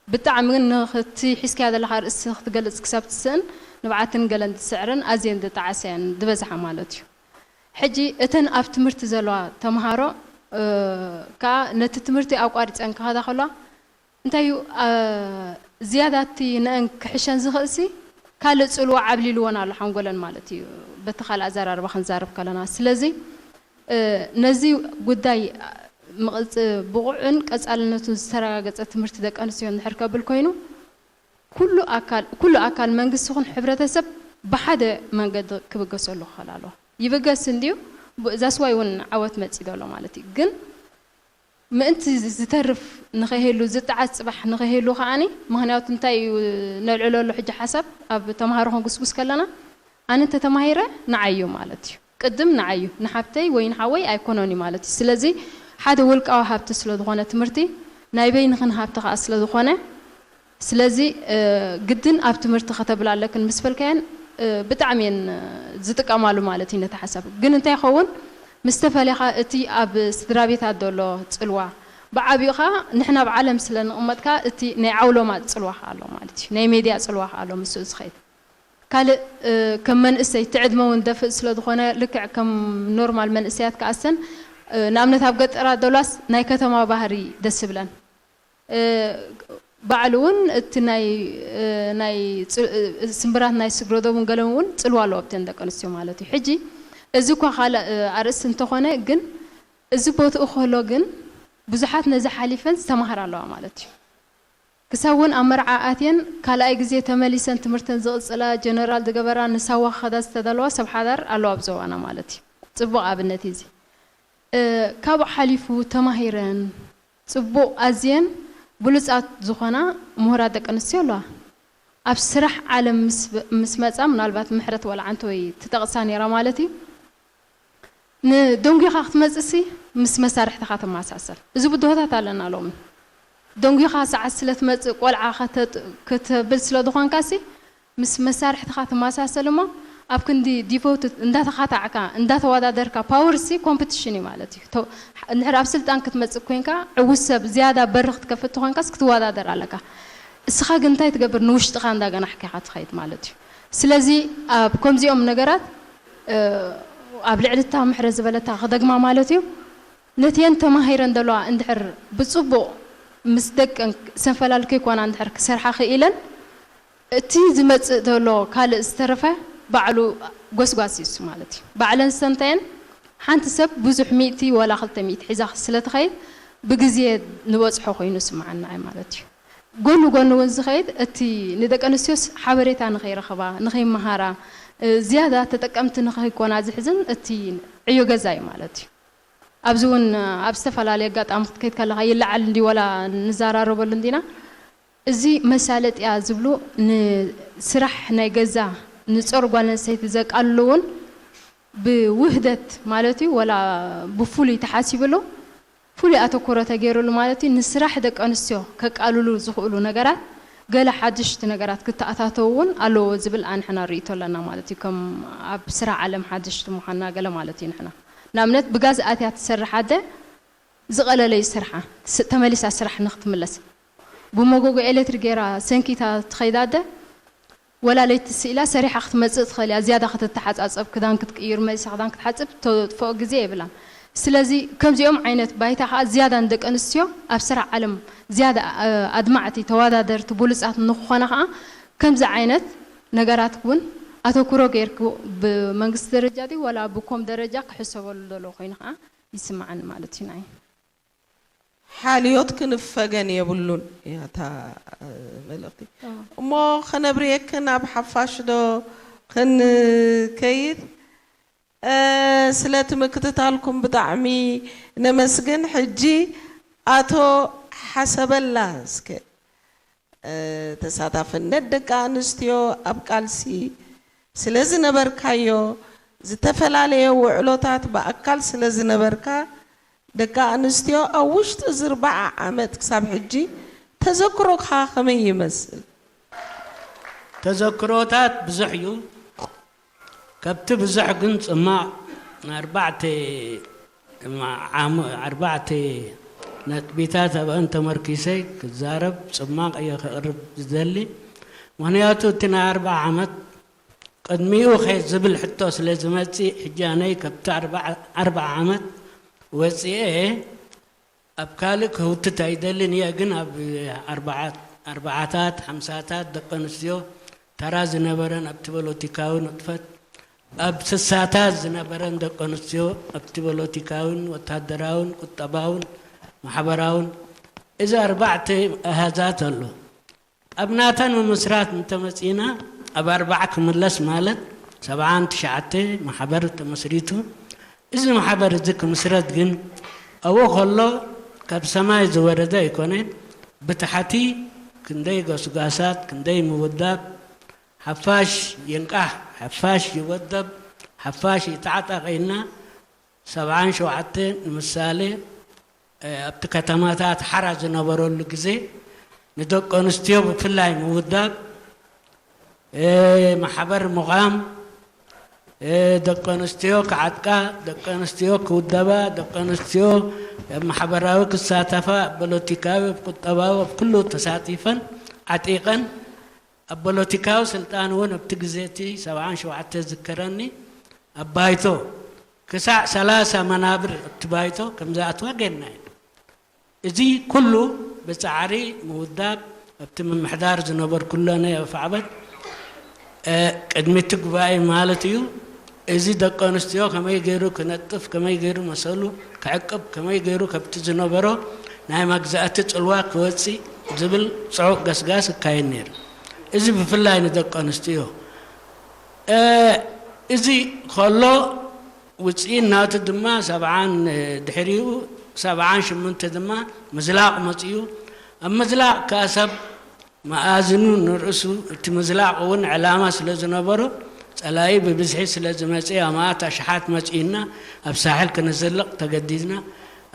ብጣዕሚ ግን ንክቲ ሒዝካያ ዘለኻ ርእሲ ክትገልፅ ክሳብ ትስእን ንብዓትን ገለን ዝስዕርን ኣዝየን ዝጠዓሰ እየን ዝበዝሓ ማለት እዩ። ሕጂ እተን ኣብ ትምህርቲ ዘለዋ ተምሃሮ ከዓ ነቲ ትምህርቲ ኣቋሪፀን ክኸዳ ከለዋ እንታይ እዩ ዝያዳ እቲ ንአን ክሕሸን ዝኽእልሲ ካልእ ፅልዋ ዓብሊልዎን ኣሎ ሓንጎለን ማለት እዩ። በቲ ካልእ ኣዘራርባ ክንዛረብ ከለና ስለዚ ነዚ ጉዳይ ብቑዕን ቀፃልነቱን ዝተረጋገፀ ትምህርቲ ደቂ ኣንስትዮ እንድሕር ከብል ኮይኑ ኩሉ ኣካል መንግስቲ ይኹን ሕብረተሰብ ብሓደ መንገዲ ክብገሰሉ ክኽእል ኣለዎ። ይብገስ እንድዩ፣ ዛስዋይ እውን ዓወት መፂ ዘሎ ማለት እዩ። ግን ምእንቲ ዝተርፍ ንኸይህሉ ዝጠዓስ ፅባሕ ንኸይህሉ ከዓኒ ምክንያቱ እንታይ እዩ ነልዕለሉ ሕጂ ሓሳብ ኣብ ተምሃሮ ክንጉስጉስ ከለና ኣነ እንተተማሂረ ንዓይ እዩ ማለት እዩ። ቅድም ንዓይ እዩ፣ ንሓብተይ ወይ ንሓወይ ኣይኮኖን እዩ ማለት እዩ። ስለዚ ሓደ ውልቃዊ ሃብቲ ስለ ዝኾነ ትምህርቲ ናይ በይንኽን ሃብቲ ከዓ ስለ ዝኾነ ስለዚ ግድን ኣብ ትምህርቲ ከተብላ ኣለክን ምስ በልካየን ብጣዕሚ እየን ዝጥቀማሉ ማለት እዩ ነቲ ሓሳብ። ግን እንታይ ይኸውን ምስ ተፈሊኻ እቲ ኣብ ስድራ ቤታት ዘሎ ፅልዋ ብዓብኡ ከዓ ንሕና ኣብ ዓለም ስለ ንቕመጥካ እቲ ናይ ዓውሎማ ፅልዋ ከዓ ኣሎ ማለት እዩ። ናይ ሜድያ ፅልዋ ከዓ ኣሎ ምስኡ ዝኸይድ ካልእ ከም መንእሰይ እቲ ዕድመ እውን ደፍእ ስለ ዝኾነ ልክዕ ከም ኖርማል መንእሰያት ከኣሰን ንኣብነት ኣብ ገጠራት ደሏስ ናይ ከተማ ባህሪ ደስ ይብለን። ባዕሉ እውን እቲ ናይ ናይ ስምብራት ናይ ስግረዶብን ገለን እውን ፅልዋ ኣለዎ ኣብተን ደቂ ኣንስትዮ ማለት እዩ። ሕጂ እዚ እኳ ካልእ ኣርእስቲ እንተኾነ ግን እዚ ቦትኡ ከሎ ግን ብዙሓት ነዚ ሓሊፈን ዝተማሃራ ኣለዋ ማለት እዩ። ክሳብ እውን ኣብ መርዓ ኣትየን ካልኣይ ግዜ ተመሊሰን ትምህርተን ዝቕፅላ፣ ጀነራል ዝገበራ፣ ንሳዋ ክኸዳ ዝተዳለዋ ሰብ ሓዳር ኣለዋ ኣብ ዞባና ማለት እዩ። ፅቡቕ ኣብነት እዩ እዚ። ካብኡ ሓሊፉ ተማሂረን ፅቡቕ ኣዝየን ብሉፃት ዝኾና ምሁራት ደቂ ኣንስትዮ ኣለዋ። ኣብ ስራሕ ዓለም ምስ መፃ ምናልባት ምሕረት ወላ ዓንተወይ ትጠቕሳ ነይራ ማለት እዩ። ንደንጒኻ ክትመፅእሲ ምስ መሳርሕትኻ ትመሳሰል። እዚ ብድሆታት ኣለና ሎሚ። ደንጒኻ ሰዓት ስለ ትመፅእ ቆልዓ ከተብል ስለ ዝኾንካሲ ምስ መሳርሕትኻ ትመሳሰል እሞ ኣብ ክንዲ ዲቮትድ እንዳተኻታዕካ እንዳተወዳደርካ ፓወር ሲ ኮምፕቲሽን እዩ ማለት እዩ። እንድሕር ኣብ ስልጣን ክትመፅእ ኮይንካ ዕውት ሰብ ዝያዳ በሪ ክትከፍት ተኾንካስ ክትወዳደር ኣለካ። እስኻ ግን እንታይ ትገብር ንውሽጥኻ እንዳገናሕካ ኢኻ ትኸይድ ማለት እዩ። ስለዚ ኣብ ከምዚኦም ነገራት ኣብ ልዕሊ እታ ምሕረት ዝበለታ ክደግማ ማለት እዩ። ነትየን ተማሂረን ዘለዋ እንድሕር ብፅቡቕ ምስ ደቀን ሰንፈላል ከይኮና እንድሕር ክሰርሓ ክኢለን እቲ ዝመፅእ ዘሎ ካልእ ዝተረፈ ባዕሉ ጎስጓስ ይሱ ማለት እዩ። ባዕለን ዝተንተየን ሓንቲ ሰብ ብዙሕ ሚእቲ ወላ ክልተ ሚእቲ ሒዛ ስለትኸይድ ብግዜ ንበፅሖ ኮይኑ ስምዓና ማለት እዩ። ጎኑ ጎኑ እውን ዝኸይድ እቲ ንደቂ ኣንስትዮስ ሓበሬታ ንኸይረኸባ ንኸይመሃራ ዝያዳ ተጠቀምቲ ንኸይኮና ዝሕዝን እቲ ዕዮ ገዛ እዩ ማለት እዩ። ኣብዚ እውን ኣብ ዝተፈላለዩ ኣጋጣሚ ክትከይድ ከለካ ይለዓል እንዲ ወላ ንዘራረበሉ እንዲና እዚ መሳለጥያ ዝብሉ ንስራሕ ናይ ገዛ ንፆር ጓል ኣንስተይቲ ዘቃልሉ እውን ብውህደት ማለት እዩ ወላ ብፍሉይ ተሓሲብሉ ፍሉይ ኣተኩሮ ተገይሩሉ ማለት እዩ። ንስራሕ ደቂ ኣንስትዮ ከቃልሉ ዝኽእሉ ነገራት ገለ ሓድሽቲ ነገራት ክተኣታተው እውን ኣለዎ ዝብል ኣንሕና ርእይቶ ኣለና ማለት እዩ። ከም ኣብ ስራሕ ዓለም ሓድሽቲ ምዃንና ገለ ማለት እዩ። ንሕና ንኣብነት ብጋዝ ኣትያ ትሰርሕ ኣደ ዝቐለለ እዩ ስርሓ። ተመሊሳ ስራሕ ንክትምለስ ብመጎጎ ኤሌክትሪክ ገይራ ሰንኪታ ትኸይድ ኣደ ወላ ለይቲ ስኢላ ሰሪሓ ክትመፅእ ትኽእል እያ። ዝያዳ ክትተሓፃፀብ ክዳን ክትቅይር መሊሳ ክዳን ክትሓፅብ ተጥፍኦ ግዜ የብላን። ስለዚ ከምዚኦም ዓይነት ባይታ ከዓ ዝያዳ ንደቂ ኣንስትዮ ኣብ ስራሕ ዓለም ዝያዳ ኣድማዕቲ ተወዳደርቲ ብሉፃት ንክኾና ከዓ ከምዚ ዓይነት ነገራት እውን ኣተኩሮ ገይርኩ ብመንግስቲ ደረጃ ድዩ ወላ ብኮም ደረጃ ክሕሰበሉ ዘለዎ ኮይኑ ከዓ ይስምዓኒ ማለት እዩ ናይ ሓልዮት ክንፈገን የብሉን እያ እታ፣ እ፣ መልእኽቲ። እሞ ከነብርየክን ኣብ ሓፋሽ ዶ ክንከይድ? እ፣ ስለቲ ምክትታልኩም ብጣዕሚ ነመስግን። ሕጂ ኣቶ ሓሰበላ እስከ፣ እ፣ ተሳታፍነት ደቂ ኣንስትዮ ኣብ ቃልሲ ስለ ዝነበርካዮ፣ ዝተፈላለየ ውዕሎታት ብኣካል ስለ ዝነበርካ፣ ደቂ ኣንስትዮ ኣብ ውሽጢ እዚ ኣርብዓ ዓመት ክሳብ ሕጂ ተዘክሮኻ ከመይ ይመስል? ተዘክሮታት ብዙሕ እዩ። ካብቲ ብዙሕ ግን ጽማቕ ኣርባዕተ ዓም-፣ ኣርባዕተ ነጥቢታት ኣብአን ተመርኪሰ ክዛረብ ጽማቕ እየ ከቕርብ ዝደሊ። ምኽንያቱ እቲ ናይ ኣርብዓ ዓመት ቅድሚኡ ኸ ዝብል ሕቶ ስለ ዝመጽእ፣ ሕጂ ኣነይ ካብቲ ኣርብዓ፣ ኣርብዓ ዓመት ወጺኤ ኣብ ካልእ ክህውትት ኣይደልን እየ፣ ግን ኣብ ኣርባዓ-፣ ኣርባዓታት፣ ሓምሳታት ደቂ ኣንስትዮ ተራ ዝነበረን ኣብቲ ፖለቲካዊ ንጥፈት፣ ኣብ ስሳታት ዝነበረን ደቂ ኣንስትዮ ኣብቲ ፖለቲካውን ወታደራውን ቁጠባውን ማሕበራውን፣ እዚ ኣርባዕተ ኣሃዛት ኣሎ። ኣብ ናተን ምምስራት እንተመጺእና፣ ኣብ ኣርባዓ ክምለስ ማለት ሰብዓን ትሽዓተ ማሕበር ተመስሪቱ። እዚ ማሕበር እዚ ክምስረት ግን ኣብኡ ከሎ ካብ ሰማይ ዝወረደ ኣይኮነን። ብታሕቲ ክንደይ ጎስጓሳት፣ ክንደይ ምውዳብ፣ ሓፋሽ ይንቃሕ፣ ሓፋሽ ይወደብ፣ ሓፋሽ ይተዓጠቕ ኢልና ሰብዓን ሸውዓተ ንምሳሌ፣ እ፣ ኣብቲ ከተማታት ሓራ ዝነበረሉ ግዜ ንደቂ ኣንስትዮ ብፍላይ ምውዳብ፣ እ፣ ማሕበር ምዃም፣ እ፣ ደቂ ኣንስትዮ ክዓጥቃ፣ ደቂ ኣንስትዮ ክውደባ፣ ደቂ ኣንስትዮ ኣብ ማሕበራዊ ክሳተፋ፣ ኣብ ፖለቲካዊ፣ ኣብ ቁጠባዊ፣ ኣብ ኩሉ ተሳቲፈን ዓጢቐን፣ ኣብ ፖለቲካዊ ስልጣን እውን ኣብቲ ግዜ እቲ ሰብዓን ሸውዓተ ዝከረኒ ኣብ ባይቶ ክሳዕ ሰላሳ መናብር ኣብቲ ባይቶ ከም ዝኣትዋ ጌርና ኢና። እዚ ኩሉ ብጻዕሪ ምውዳብ ኣብቲ ምምሕዳር ዝነበርኩሉ ኣነ ኣፋዕበት፣ እ፣ ቅድሚ እቲ ጉባኤ ማለት እዩ። እዚ ደቂ ኣንስትዮ ከመይ ገይሩ ክነጥፍ፣ ከመይ ገይሩ መሰሉ ክዕቅብ፣ ከመይ ገይሩ ከብቲ ዝነበሮ ናይ መግዛእቲ ጽልዋ ክወጽእ ዝብል ጽዑቕ ገስጋስ ይካየድ ነይሩ። እዚ ብፍላይ ንደቂ ኣንስትዮ። እ፣ እዚ ከሎ ውጽኢት ናቱ ድማ ሰብዓን፣ ድሕሪኡ ሰብዓን ሸሞንተ ድማ ምዝላቕ መጺኡ። ኣብ ምዝላቕ ከኣ ሰብ መኣዝኑ ንርእሱ፣ እቲ ምዝላቕ እውን ዕላማ ስለ ዝነበሮ፣ ጸላኢ ብብዝሒ ስለ ዝመጸ፣ ኣማኣት ኣሽሓት መጺኡና ኣብ ሳሕል ክንዝልቕ ተገዲድና።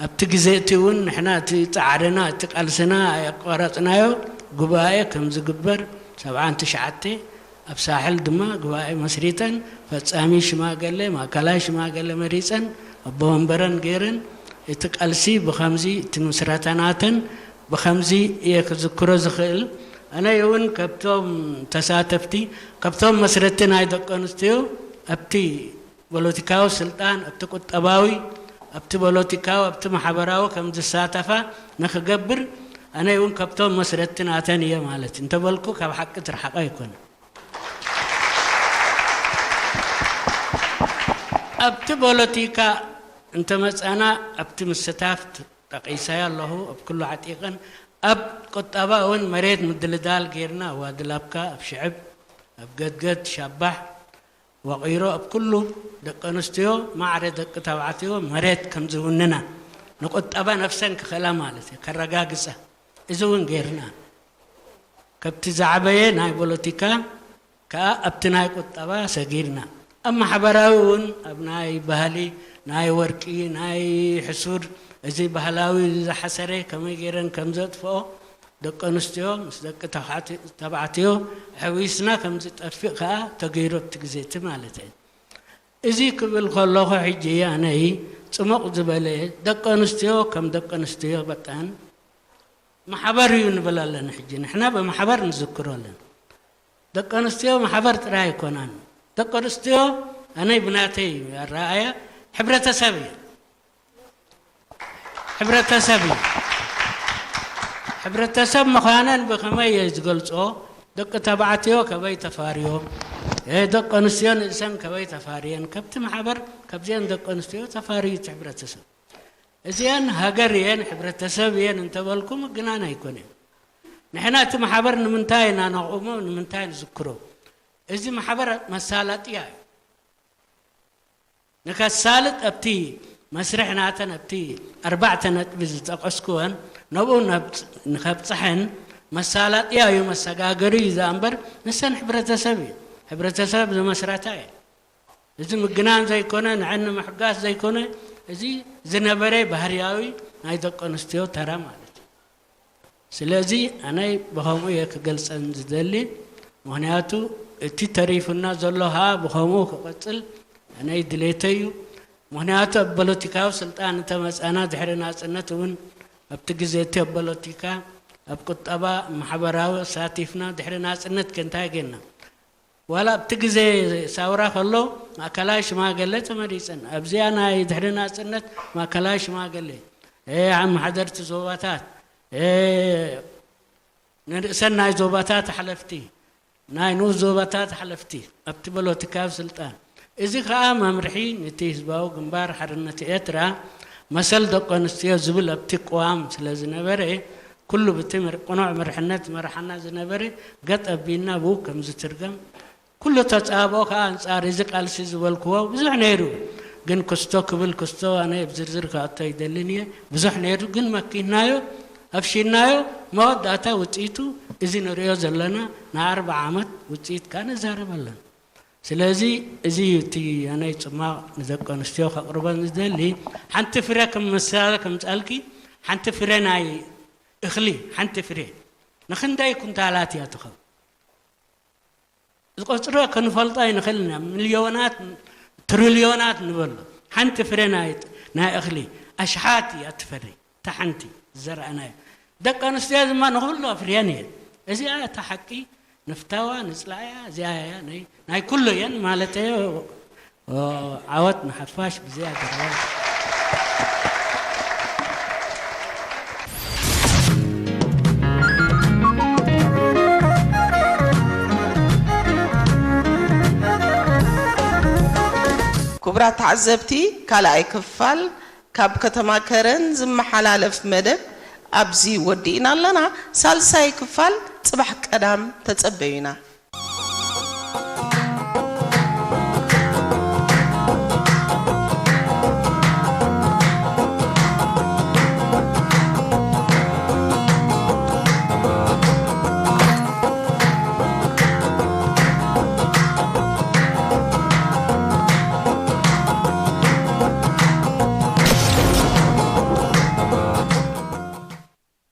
ኣብቲ ግዜ እቲ እውን ንሕና እቲ ጻዕርና፣ እቲ ቃልስና ኣየቋረጽናዮ። ጉባኤ ከም ዝግበር ሰብዓን ትሽዓተ ኣብ ሳሕል ድማ ጉባኤ መስሪተን፣ ፈጻሚ ሽማገለ፣ ማእከላይ ሽማገለ መሪጸን፣ ኣቦ ወንበረን ገይረን፣ እቲ ቃልሲ ብኸምዚ፣ እቲ ምስረታ ናተን ብኸምዚ እየ ክዝክሮ ዝኽእል። ኣነ እውን ካብቶም ተሳተፍቲ፣ ካብቶም መስረቲ ናይ ደቂ ኣንስትዮ ኣብቲ ፖለቲካዊ ስልጣን፣ ኣብቲ ቁጠባዊ፣ ኣብቲ ፖለቲካዊ፣ ኣብቲ ማሕበራዊ ከም ዝሳተፋ ንክገብር፣ ኣነ እውን ካብቶም መስረቲ ናተን እየ ማለት እንተበልኩ ካብ ሓቂ ዝረሓቐ ኣይኮነን። ኣብቲ ፖለቲካ እንተመጻና፣ ኣብቲ ምስታፍ ጠቒሰያ ኣለኹ፣ ኣብ ኩሉ ዓጢቐን፣ ኣብ ቁጠባ እውን መሬት ምድልዳል ጌርና፣ ኣብ ዋድላብካ፣ ኣብ ሽዕብ፣ ኣብ ገድገድ፣ ሻባሕ፣ ወቒሮ፣ ኣብ ኩሉ ደቂ ኣንስትዮ ማዕረ ደቂ ተባዕትዮ መሬት ከም ዝውንና፣ ንቁጠባ ነፍሰን ክኽእላ ማለት እዩ፣ ከረጋግጻ። እዚ እውን ጌርና። ከብቲ ዝዓበየ ናይ ፖለቲካ ከኣ ኣብቲ ናይ ቁጠባ ሰጊርና። ኣብ ማሕበራዊ እውን ኣብ ናይ ባህሊ፣ ናይ ወርቂ፣ ናይ ሕሱር፣ እዚ ባህላዊ ዝሓሰረ ከመይ ገይረን ከም ዘጥፍኦ ደቂ ኣንስትዮ ምስ ደቂ ተባዕቲ-፣ ተባዕትዮ ኣሕዊስና ከም ዝጠፍእ ከኣ ተገይሩ ኣብቲ ግዜ እቲ ማለት እዩ። እዚ ክብል ከለኹ ሕጂ ኣነይ ጽሙቕ ዝበለ ደቂ ኣንስትዮ ከም ደቂ ኣንስትዮ በቃን ማሕበር እዩ ንብል ኣለና። ሕጂ ንሕና ብማሕበር ንዝክሮ ኣለና። ደቂ ኣንስትዮ ማሕበር ጥራይ ኣይኮናን። ደቂ ኣንስትዮ ኣነይ ብናተይ ኣረኣእያ ሕብረተሰብ እዩ። ሕብረተሰብ እዩ። ሕብረተሰብ ምዃነን ብኸመይ እየ ዝገልጾ? ደቂ ተባዕትዮ ከበይ ተፋርዮም? እ፣ ደቂ ኣንስትዮ ንእሰን ከበይ ተፋርየን? ከብቲ ማሕበር ካብዚአን ደቂ ኣንስትዮ ተፋርዩ እቲ ሕብረተሰብ። እዚአን ሃገር እየን፣ ሕብረተሰብ እየን እንተበልኩም ምግናን ኣይኮነን። ንሕና እቲ ማሕበር ንምንታይ ኢና ነቑሞ፣ ንምንታይ ንዝክሮ? እዚ ማሕበር መሳለጥያ እዩ። ንከሳልጥ ኣብቲ መስርሕ ናተን ኣብቲ ኣርባዕተ ነጥቢ ዝጠቐስኩወን ነብኡ ነብጽ-፣ ንኸብጽሐን መሳላጥያ እዩ፣ መሰጋገሪ እዩ ዝኣ እምበር ንሰን ሕብረተሰብ እዩ። ሕብረተሰብ ዝመስረታ እዩ። እዚ ምግናን ዘይኮነ፣ ንዐን ንምሕጋስ ዘይኮነ፣ እዚ ዝነበረ ባህርያዊ ናይ ደቂ ኣንስትዮ ተራ ማለት እዩ። ስለዚ ኣነ ብኸምኡ እየ ክገልጸን ዝደሊ። ምኽንያቱ እቲ ተሪፉና ዘሎ ኸኣ ብኸምኡ ክቐጽል ኣነ ድሌተይ እዩ። ምኽንያቱ ኣብ ፖለቲካዊ ስልጣን እንተመጻና ድሕሪ ናጽነት እውን ኣብቲ ግዜ እቲ ኣብ ፖለቲካ፣ ኣብ ቁጠባ፣ ማሕበራዊ ኣሳቲፍና ድሕሪ ናጽነት ከ እንታይ ጌርና? ዋላ ኣብቲ ግዜ ሳውራ ከሎ ማእከላይ ሽማግለ ተመሪጸን። ኣብዚኣ ናይ ድሕሪ ናጽነት ማእከላይ ሽማግለ፣ እ፣ ኣመሓደርቲ ዞባታት፣ እ፣ ንርእሰን ናይ ዞባታት ሓለፍቲ፣ ናይ ንኡስ ዞባታት ሓለፍቲ፣ ኣብቲ ፖለቲካዊ ስልጣን። እዚ ከኣ መምርሒ ነቲ ህዝባዊ ግንባር ሓርነት ኤርትራ መሰል ደቂ ኣንስትዮ ዝብል ኣብቲ ቅዋም ስለ ዝነበረ፣ ኩሉ ብቲ ምር-፣ ቅኑዕ መርሕነት ዝመርሓና ዝነበረ ገጥ ኣቢልና ብኡ ከም ዝትርገም፣ ኩሉ ተጻብኦ ከኣ ኣንጻር እዚ ቃልሲ ዝበልክዎ ብዙሕ ነይሩ። ግን ክስቶ ክብል ክስቶ ኣነ ኣብ ዝርዝር ክኣቶ ኣይደልን እየ። ብዙሕ ነይሩ፣ ግን መኪትናዮ፣ ኣፍሺልናዮ፣ መወዳእታ ውጽኢቱ እዚ ንርእዮ ዘለና ናይ ኣርብዓ ዓመት ውጽኢት ከኣ ንዛረብ ኣለና። ስለዚ እዚ እዩ እቲ ኣነይ ጽማቕ ንደቂ ኣንስትዮ ከቕርበን ዝደሊ። ሓንቲ ፍረ ከም ምሳሌ ከምጻልኪ፣ ሓንቲ ፍረ ናይ እኽሊ፣ ሓንቲ ፍረ ንኽንደይ ኩንታላት እያ ትኸውን? ዝቆጽሮ ክንፈልጦ ኣይንኽእልን ኢና። ሚልዮናት፣ ትሪልዮናት ንበሎ። ሓንቲ ፍረ ናይ፣ ናይ እኽሊ ኣሽሓት እያ ትፈሪ። እታ ሓንቲ ዝዘራእናዮ። ደቂ ኣንስትዮ ድማ ንኹሉ ኣፍርየን እየን። እዚኣ እታ ሓቂ ንፍታዋ፣ ንጽላእያ፣ እዚኣ እያ ናይ፣ ናይ ኩሉ እየን ማለተዮ። ኦ፣ ዓወት ንሓፋሽ ብዚኣ ገረባ። ክቡራት ተዓዘብቲ፣ ካልኣይ ክፋል ካብ ከተማ ከረን ዝመሓላለፍ መደብ ኣብዚ ወዲእና ኣለና። ሳልሳይ ክፋል ጽባሕ ቀዳም ተጸበዩና።